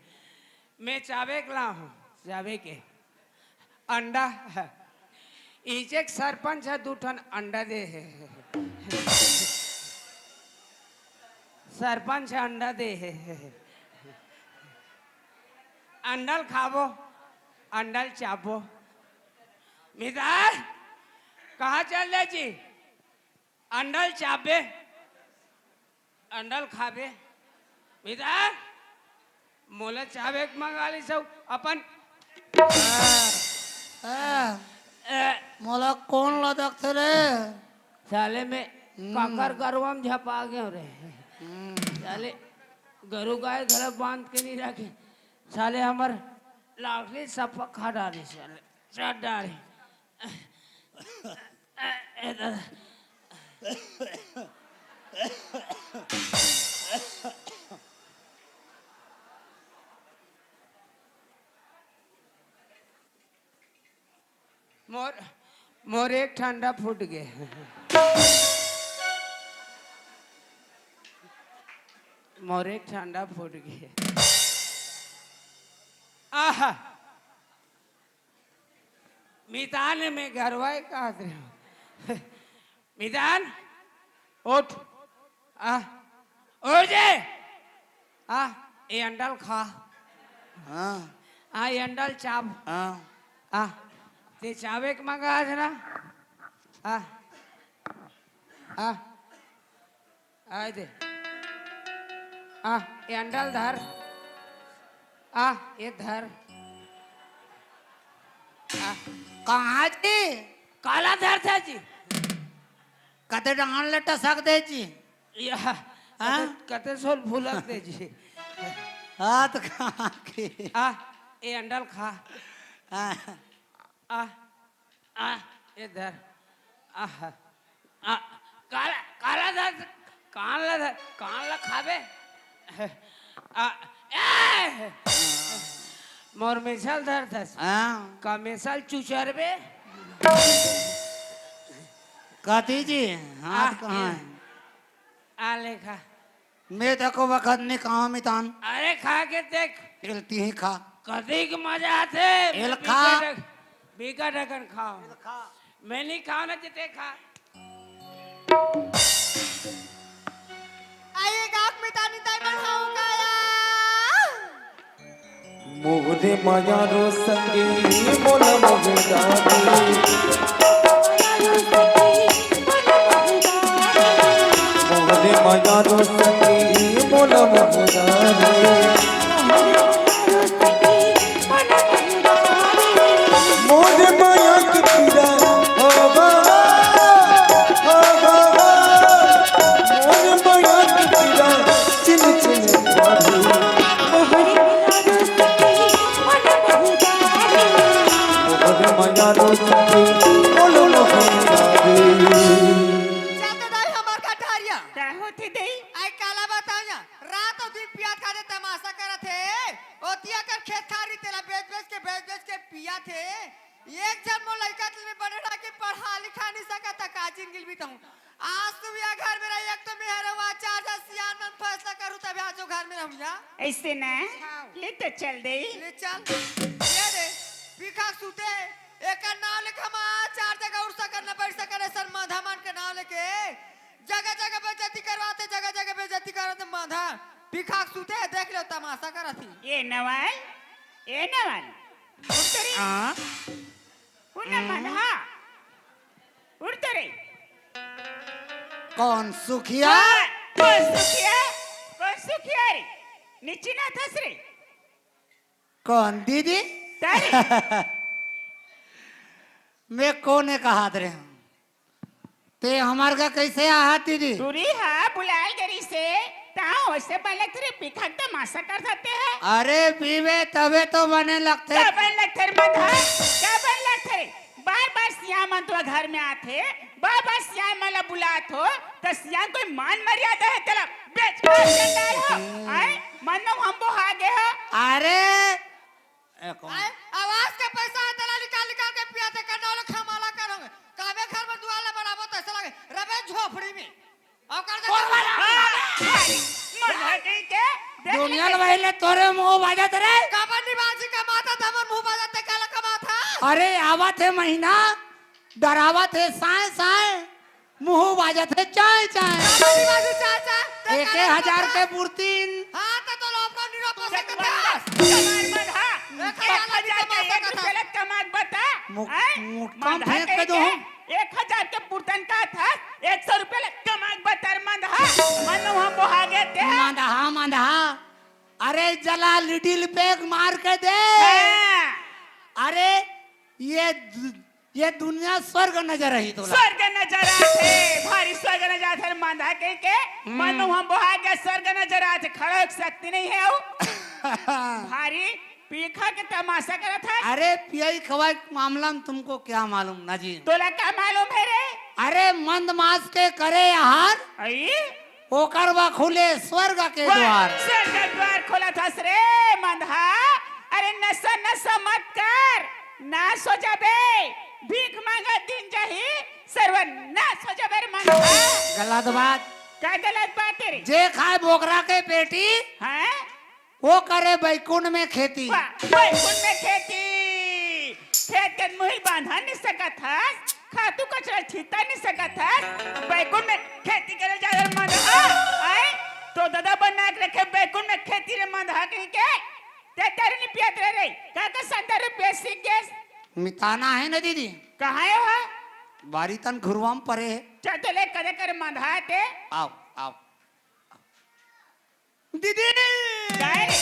मैं चाबे के ला हूँ, चाबे के। अंडा। इचेक सरपंच ह दू ठन अंडा दे हे। सरपंच ह अंडा दे हे। अंडा ल खाबो, अंडा ल चाबो। मितान, कहाँ चल दे जी? अंडा ल चाबे, अंडा ल खाबे। मितान, मोला चाबे के मंगा ली सब अपन। ए, ए, मोला कौन लदकथे रे? साले मैं हम्म। काकर गरवा म झपा गयो रे। हम्म। साले गरु गाय घर बांध के नहीं रखे। साले हमर लाखली सप्पा खा डाले साले। चढ़ डाले। मोर, मोर एक ठंडा फूट गे। मोर एक ठंडा फूट गे। आहा। मितान में गरवाए कहत रहे। मितान, उठ। आ, उठ जे। आ, ए अंडा ल खा। हाँ। आ, ए अंडा ल चाब। हाँ। आ, ते चाबे के मंगा आज ना। आ, आ। आय दे। आ, ए अंडा ल धर। आ, ए धर। आ। कहाँ जी? काला धर था जी। कते डांड ले टसक दे जी। या, हाँ? कते, कते सोल फुलक दे जी। हाँ, तो कहाँ के? आ, ए अंडा ल खा। हाँ। आ, आ, ए धर। आह, आ, काला, काला धर, कान ला धर, कान ला खाबे। आ, ए, मोर मिसल धरथस। हाँ। का मिसल चुचरबे? कति जी, हाथ आह, कहाँ ये। है? आ ले खा। मैं तको बखत नहीं खाओं मितान। अरे खा के देख। एल तिही खा। कतिक मजा आथे। एल खा। बिकट, बिकट अकन खाओ। एल खा। मैं नहीं खाओं ना, ते खा। आइए गाँव में तानी ताई बढ़ाऊं काया। मोहरे माया रो संगी मोला मोहरा रे। मोहरे माया रो संगी मोला मोहरा रे। मोरे माया के पीरा, हो बाबा, हो बाबा। मोरे माया के पीरा, चिन चिन बाबू। मोरे माया रो सखी, मोरे माया रो सखी, बोलो मोहन दादी। जाते दाई हमार कटहरिया। का होथे दई? आई काला बताया, रात अउ दिन पियात खाते तमाशा करत हे। ओतिया कर खेत खारी तेला बेच बेच के, बेच बेच के पियात हे। एक झन मोर लइका ल में बने रह के पढ़ा लिखा नहीं सकत, त का जिंदगी ल बिताहूं? आज तू या घर में रही, एक तो मेहर हुआ, चार झन सियान मन फैसला करू, तब आज जो घर में रहूं या। ऐसे ना, हाँ। ले तो चल दे। ले चल। ये रे, पीखा सूते, एकर नाव लेके हम आज चार जगह उठ सकन, न बैठ सकन, ऐसन माधा मान के नाव लेके। जगह जगह बेइज्जती करवाते, जगह जगह बेइज्जती करवाते, माधा। पीखा सूते, देख लो तमाशा करत ही। ए नवल, ए नवल। उठ रे। हाँ? उठ ना, हम्म। माधा। उठ तो रे। कौन सुखिया? हाँ, कौन सुखिया? कौन सुखिया रे? नीचे ना थस रे। कौन दीदी? तारी। मैं कोने कहात रहे हूँ। ते हमर घर कैसे आहत दीदी? टूरी हा बुलाए गरी से, ताओ से बने तेरे पिखा के तमाशा कर सकते हैं। अरे पीबे तबे तो बने लगथे। का बने लगथे रे मंधा? का बने लगथे रे? बार बार सियान मन तो घर में आथे, बार बार सियान मन ला बुलात हो, त सियान कोई मान मर्यादा है तेला? बेच कर चंडाल हो। आए, मन में हम बोहा गे हो। अरे ए, कौन? आए, आवास के पैसा है, तेला निकाल निकाल के पिया थे, करना वाला खमाला करोगे। काबे घर में दुआर ला बनाबो तो ऐसा लगे, रबे झोपड़ी में। और कर दे कौन वाला? हाँ, भाई, मना कहीं के, देख दुनिया ले। ले भाई ले तोरे मुंह बाजत रे। काबर निवासी कमाता था, मन मुंह बाजत ते काला कमाता। अरे, आवत हे महीना, डरावत हे साए साए। मुंह बाजत हे चाय चाय। बाबा जी बाजू चाय चाय। ते एके काला हजार पता। के बुरतीन। हाँ, ते तो लोग को निरो पोसे के चल, दास। चल, चल, हाँ। एक एक हजार हजार के कमा एक सकत रुपया हस। ले कमा के बता। मुक-, हैं? मुक्का मंधा फेंक कहीं के दो। के एक हजार के बुरतन का था, एक सौ रुपया ले कमा के बता रे मंधा। मन हम बोहा गे ते। मंधा, मंधा। अरे जला लिटिल पैक मार के दे। हाँ। अरे ये दु-, ये दुनिया स्वर्ग नजर आही तोला। स्वर्ग नजर आथे, भारी स्वर्ग नजर आथे, मंधा कहिके, हम्म। मन हम बोहा गे स्वर्ग नजर आथे, खड़ा होए के शक्ति नहीं हे अउ। भारी पीखा के तमाशा करत हे। अरे पियई खवाई के मामला में तुमको क्या मालूम ना जी? तोला का मालूम हे रे? अरे मंद मास के करे आहार। आई? ओकर बर खुले स्वर्ग के वाह, द्वार। स्वर्ग के द्वार खोलत हस रे मंधा। अरे नशा नशा मत कर, नाश हो जाबे। भीख मांगत दिन जाही, सर्वनाश हो जाबे रे मंधा। गलत बात। का गलत बात हे रे? जे खाए बोकरा के पेटी, हैं? वो करे बैकुंठ में खेती। वाह, बैकुंठ में खेती। खेत के मुहिल बांधा नहीं सकत हस, खातू कचरा छिता नहीं सकत हस, बैकुंठ में खेती करे जा रे मंधा। आए, तो दादा बना के रखे बैकुंठ में खेती रे मंधा कहिके। ते दारू नहीं पियत रहे रे, का का संता रुपया सीख गेस? मिताना हे ना दीदी? कहाँ हे हो? बारी तन घुरवा में परे हे। चल तो ले करे करे मंधा ते। आओ, आओ। दीदी! काय रे?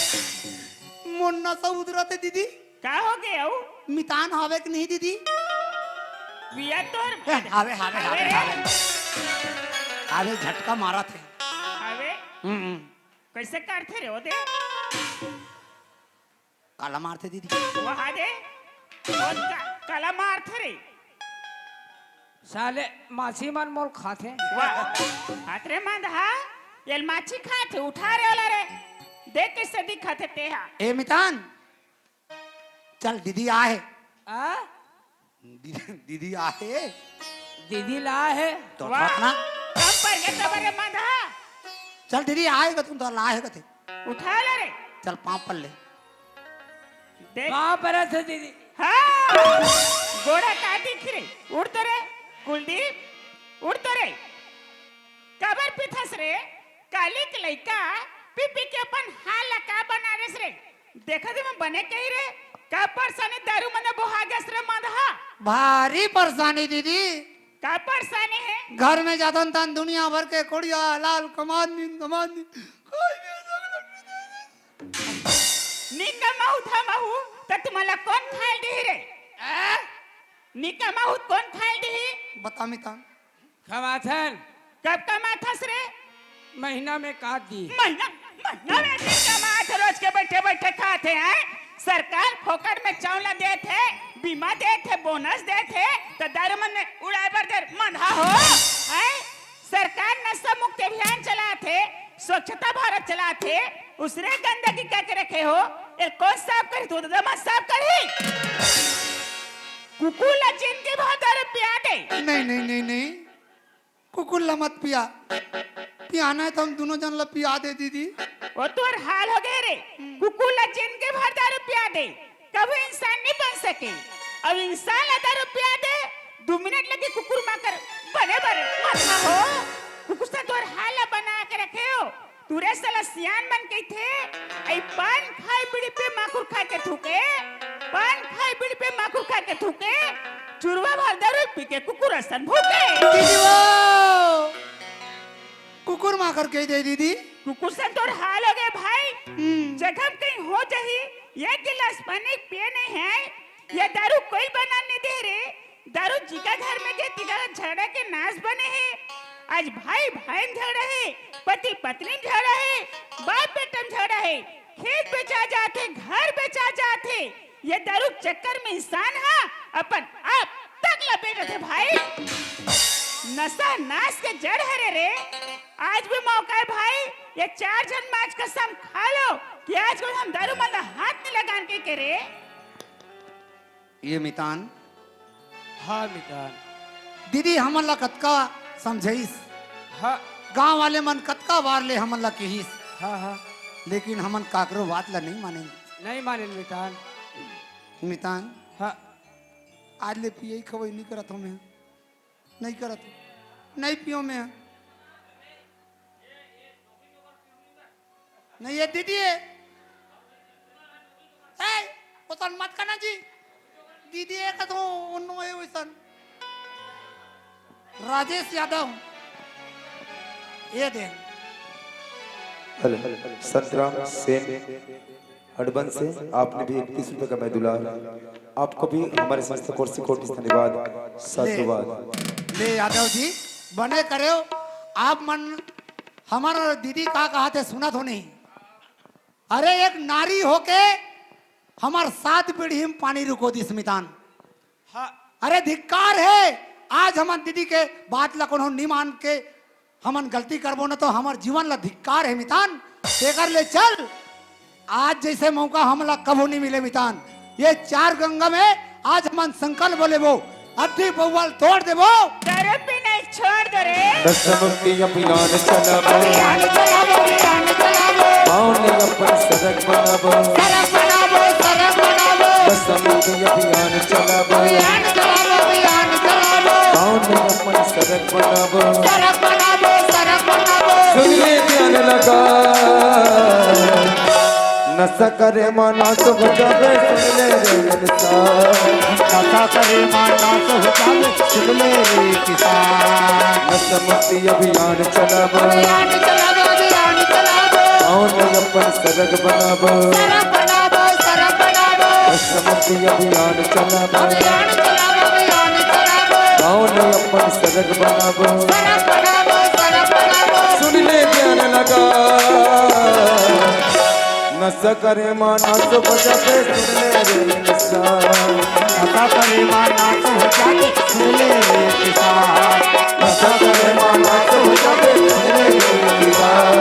मोर नसा उतरत हे दीदी। का हो गे अउ? मितान हावे कि नहीं दीदी? पिया तोर ए, हावे, हावे, हावे हावे, रे। हावे। हावे झटका मारत हे। हावे? हम्म, हम्म। कैसे करथे रे ओ दे? काला मारथे दीदी। वहा दे। ओ का-, काला मारथे रे। साले माछी मन मोर खाथे। वाह। हाथ रे मंधा, एल माछी खाथे, उठा रे ओला रे। देख कइसे दिखत हे तेहा। ए मितान, चल दीदी आए। आ? दीदी, दीदी आए। दीदी ला हे। तो वाह। उठा ना। कम पर गया तबरे मंदहा। चल दीदी आए का तुम तो ला है कथे। उठा ले रे। चल पाँव पर ले। देख। पाँव परत हे दीदी। हाँ। गोड़ा का दिख रे। उठ तो रे। कुलदीप, उठ तो रे। काबर पीथस रे? काली के लइका पी पी के अपन हाल ला का बना रेस रे? देखत हे मैं बने कही रे, का परेशानी दारू मने बोहा गैस रे मंदहा? भारी परेशानी दीदी। का परेशानी हे? घर में जातन तन दुनिया भर के कोड़िया लाल कमानी कमानी। कोई भी ऐसा नहीं। नी कमाहू धमाहू, त तुमला कोन खाए दिही रे? आ? नी कमाहू कोन खाए दिही? बता मितान। कमाथन। कब कमाथस रे? महीना में का दी? महीना, महीना में दिन कमात हे, रोज के बैठे बैठे खात हे, हैं? सरकार फोकट में चावल देत हे, बीमा देत हे, बोनस देत हे, त दारू मन उड़ाए बर दर मंदहा हो, हैं? सरकार नशा मुक्त अभियान चलात हे, स्वच्छता भारत चलात हे, उसने गंदगी करके रखे हो, ए कोन साफ करही? तू तो दमा साफ करही। कुकुर ला जिंदगी भर दारू पिया दे। नहीं, नहीं, नहीं, नहीं। कुकुर ला मत पिया। पियाना हे त हम दुनों जन ला पिया दे दीदी। ओ तोर हाल हो गए रे। कुकुर ला जिंदगी भर दारू पिया दे, कभी इंसान नहीं बन सके। अब इंसान ला दारू पिया दे, दू मिनट लगे कुकुर माकर बने बर मंदहा हो। कुकुर से तोर हाल ला बना के रखे हो। तुरे साला सियान मन कहिथे, "अई पान खाए बीड़ी पे माकुर खा के थूके, पान खाए बीड़ी पे माकुर खा के थूके, चुरवा भर दारू पी के कुकुर असन भूके।" दीदी वो कुकुर माकर कहि दे दीदी। कुकुर से तोर हाल हो गए भाई। हम्म। जखम कहीं हो जाही, एक गिलास पानी पिए नहीं है, ये दारू कोई बना नहीं दे रे। दारू जिका घर में गे, तिका झगड़ा के नाश बने हे। आज भाई भाई में झगड़ा हे, पति पत्नी में झगड़ा हे, बाप बेटा में झगड़ा हे, खेत बेचा जाथे, घर बेचा जाथे। ये दारू चक्कर में इंसान हा अपन आप तक ला बेचथे भाई। नशा नाश के जड़ हरे रे। आज भी मौका हे भाई, ये चार झन माच कसम खा लो कि आज को हम दारू मन ला हाथ नहीं लगान के, के रे। ये मितान। हाँ मितान। दीदी हमन ला कतका समझाइस। हाँ। गांव वाले मन कतका बार ले हमन ला किहिस। हाँ, हाँ। लेकिन हमन काकरो बात ला नहीं मानेन। नहीं मानेन मितान। मितान। हाँ। आज ले पियई खवई नहीं करत हों मैं। नहीं करत हों। नहीं पियों मैं। नहीं, ये दीदी हे। ए, ओसन मत करना जी। दीदी हे का तो उन्नो हे वैसन। राजेश यादव। ये दे। हेलो, संतराम सेन हडबन से आपने भी इकतीस रुपए का मैं दुलार। आपको भी हमारे संस्था कोटि से कोटि धन्यवाद, साधुवाद। ले यादव जी, बने करेव आप मन। हमर दीदी का कहाथे सुनत हो नहीं? अरे एक नारी होके हमर सात पीढ़ी में पानी रुको दिस मितान। हाँ। अरे धिक्कार हे, आज हमन दीदी के बात ला कोनो नहीं मान के हमन गलती करबो न तो हमर जीवन ला धिक्कार हे मितान। तेकर ले चल, आज जैसे मौका हमला कभू नहीं मिले मितान। ये चार गंगा में आज हमन संकल्प लेबो, अद्धी पौवा ल तोड़ देबो। दारू पीना छोड़ दो रे। नशा मुक्ति अभियान चलाबो। अभियान चलाबो, अभियान चलाबो। पावन अपन सड़क बनाबो। सड़क बनाबो, सड़क बनाबो। नशा मुक्ति अभियान चलाबो। अभियान चलाबो, अभियान चलाबो। पावन अपन सड़क बनाबो। सड़क बनाबो, सड़क बनाबो। सुन ले ध्यान लगा। नशा करे मा नाश हो जाबे, सुन ले रे इंसान। नशा करे मा नाश हो जाबे, सुन ले रे किसान। नशा मुक्ति अभियान चलाबो। अभियान चलाबो, अभियान चलाबो। गाँव में अपन सड़क बनाबो। सड़क बनाबो, सड़क बनाबो। नशा मुक्ति अभियान चलाबो। अभियान चलाबो, अभियान चलाबो। गाँव में अपन सड़क बनाबो। सड़क बनाबो, सड़क बनाबो। सुन ले ध्यान लगा। नशा करे मा नाश हो जाबे, सुन ले रे इंसान। नशा करे मा नाश हो जाबे, सुन ले रे किसान। नशा करे मा नाश हो जाबे, सुन ले रे किसान।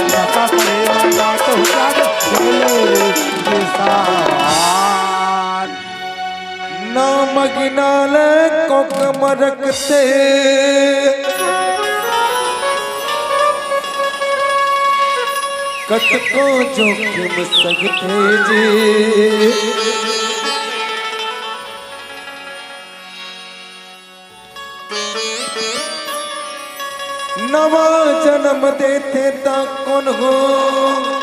नशा करे मा नाश हो जाबे, रखते कतको जोखिम सहित जी। नवा जन्म देथे ता कोन हो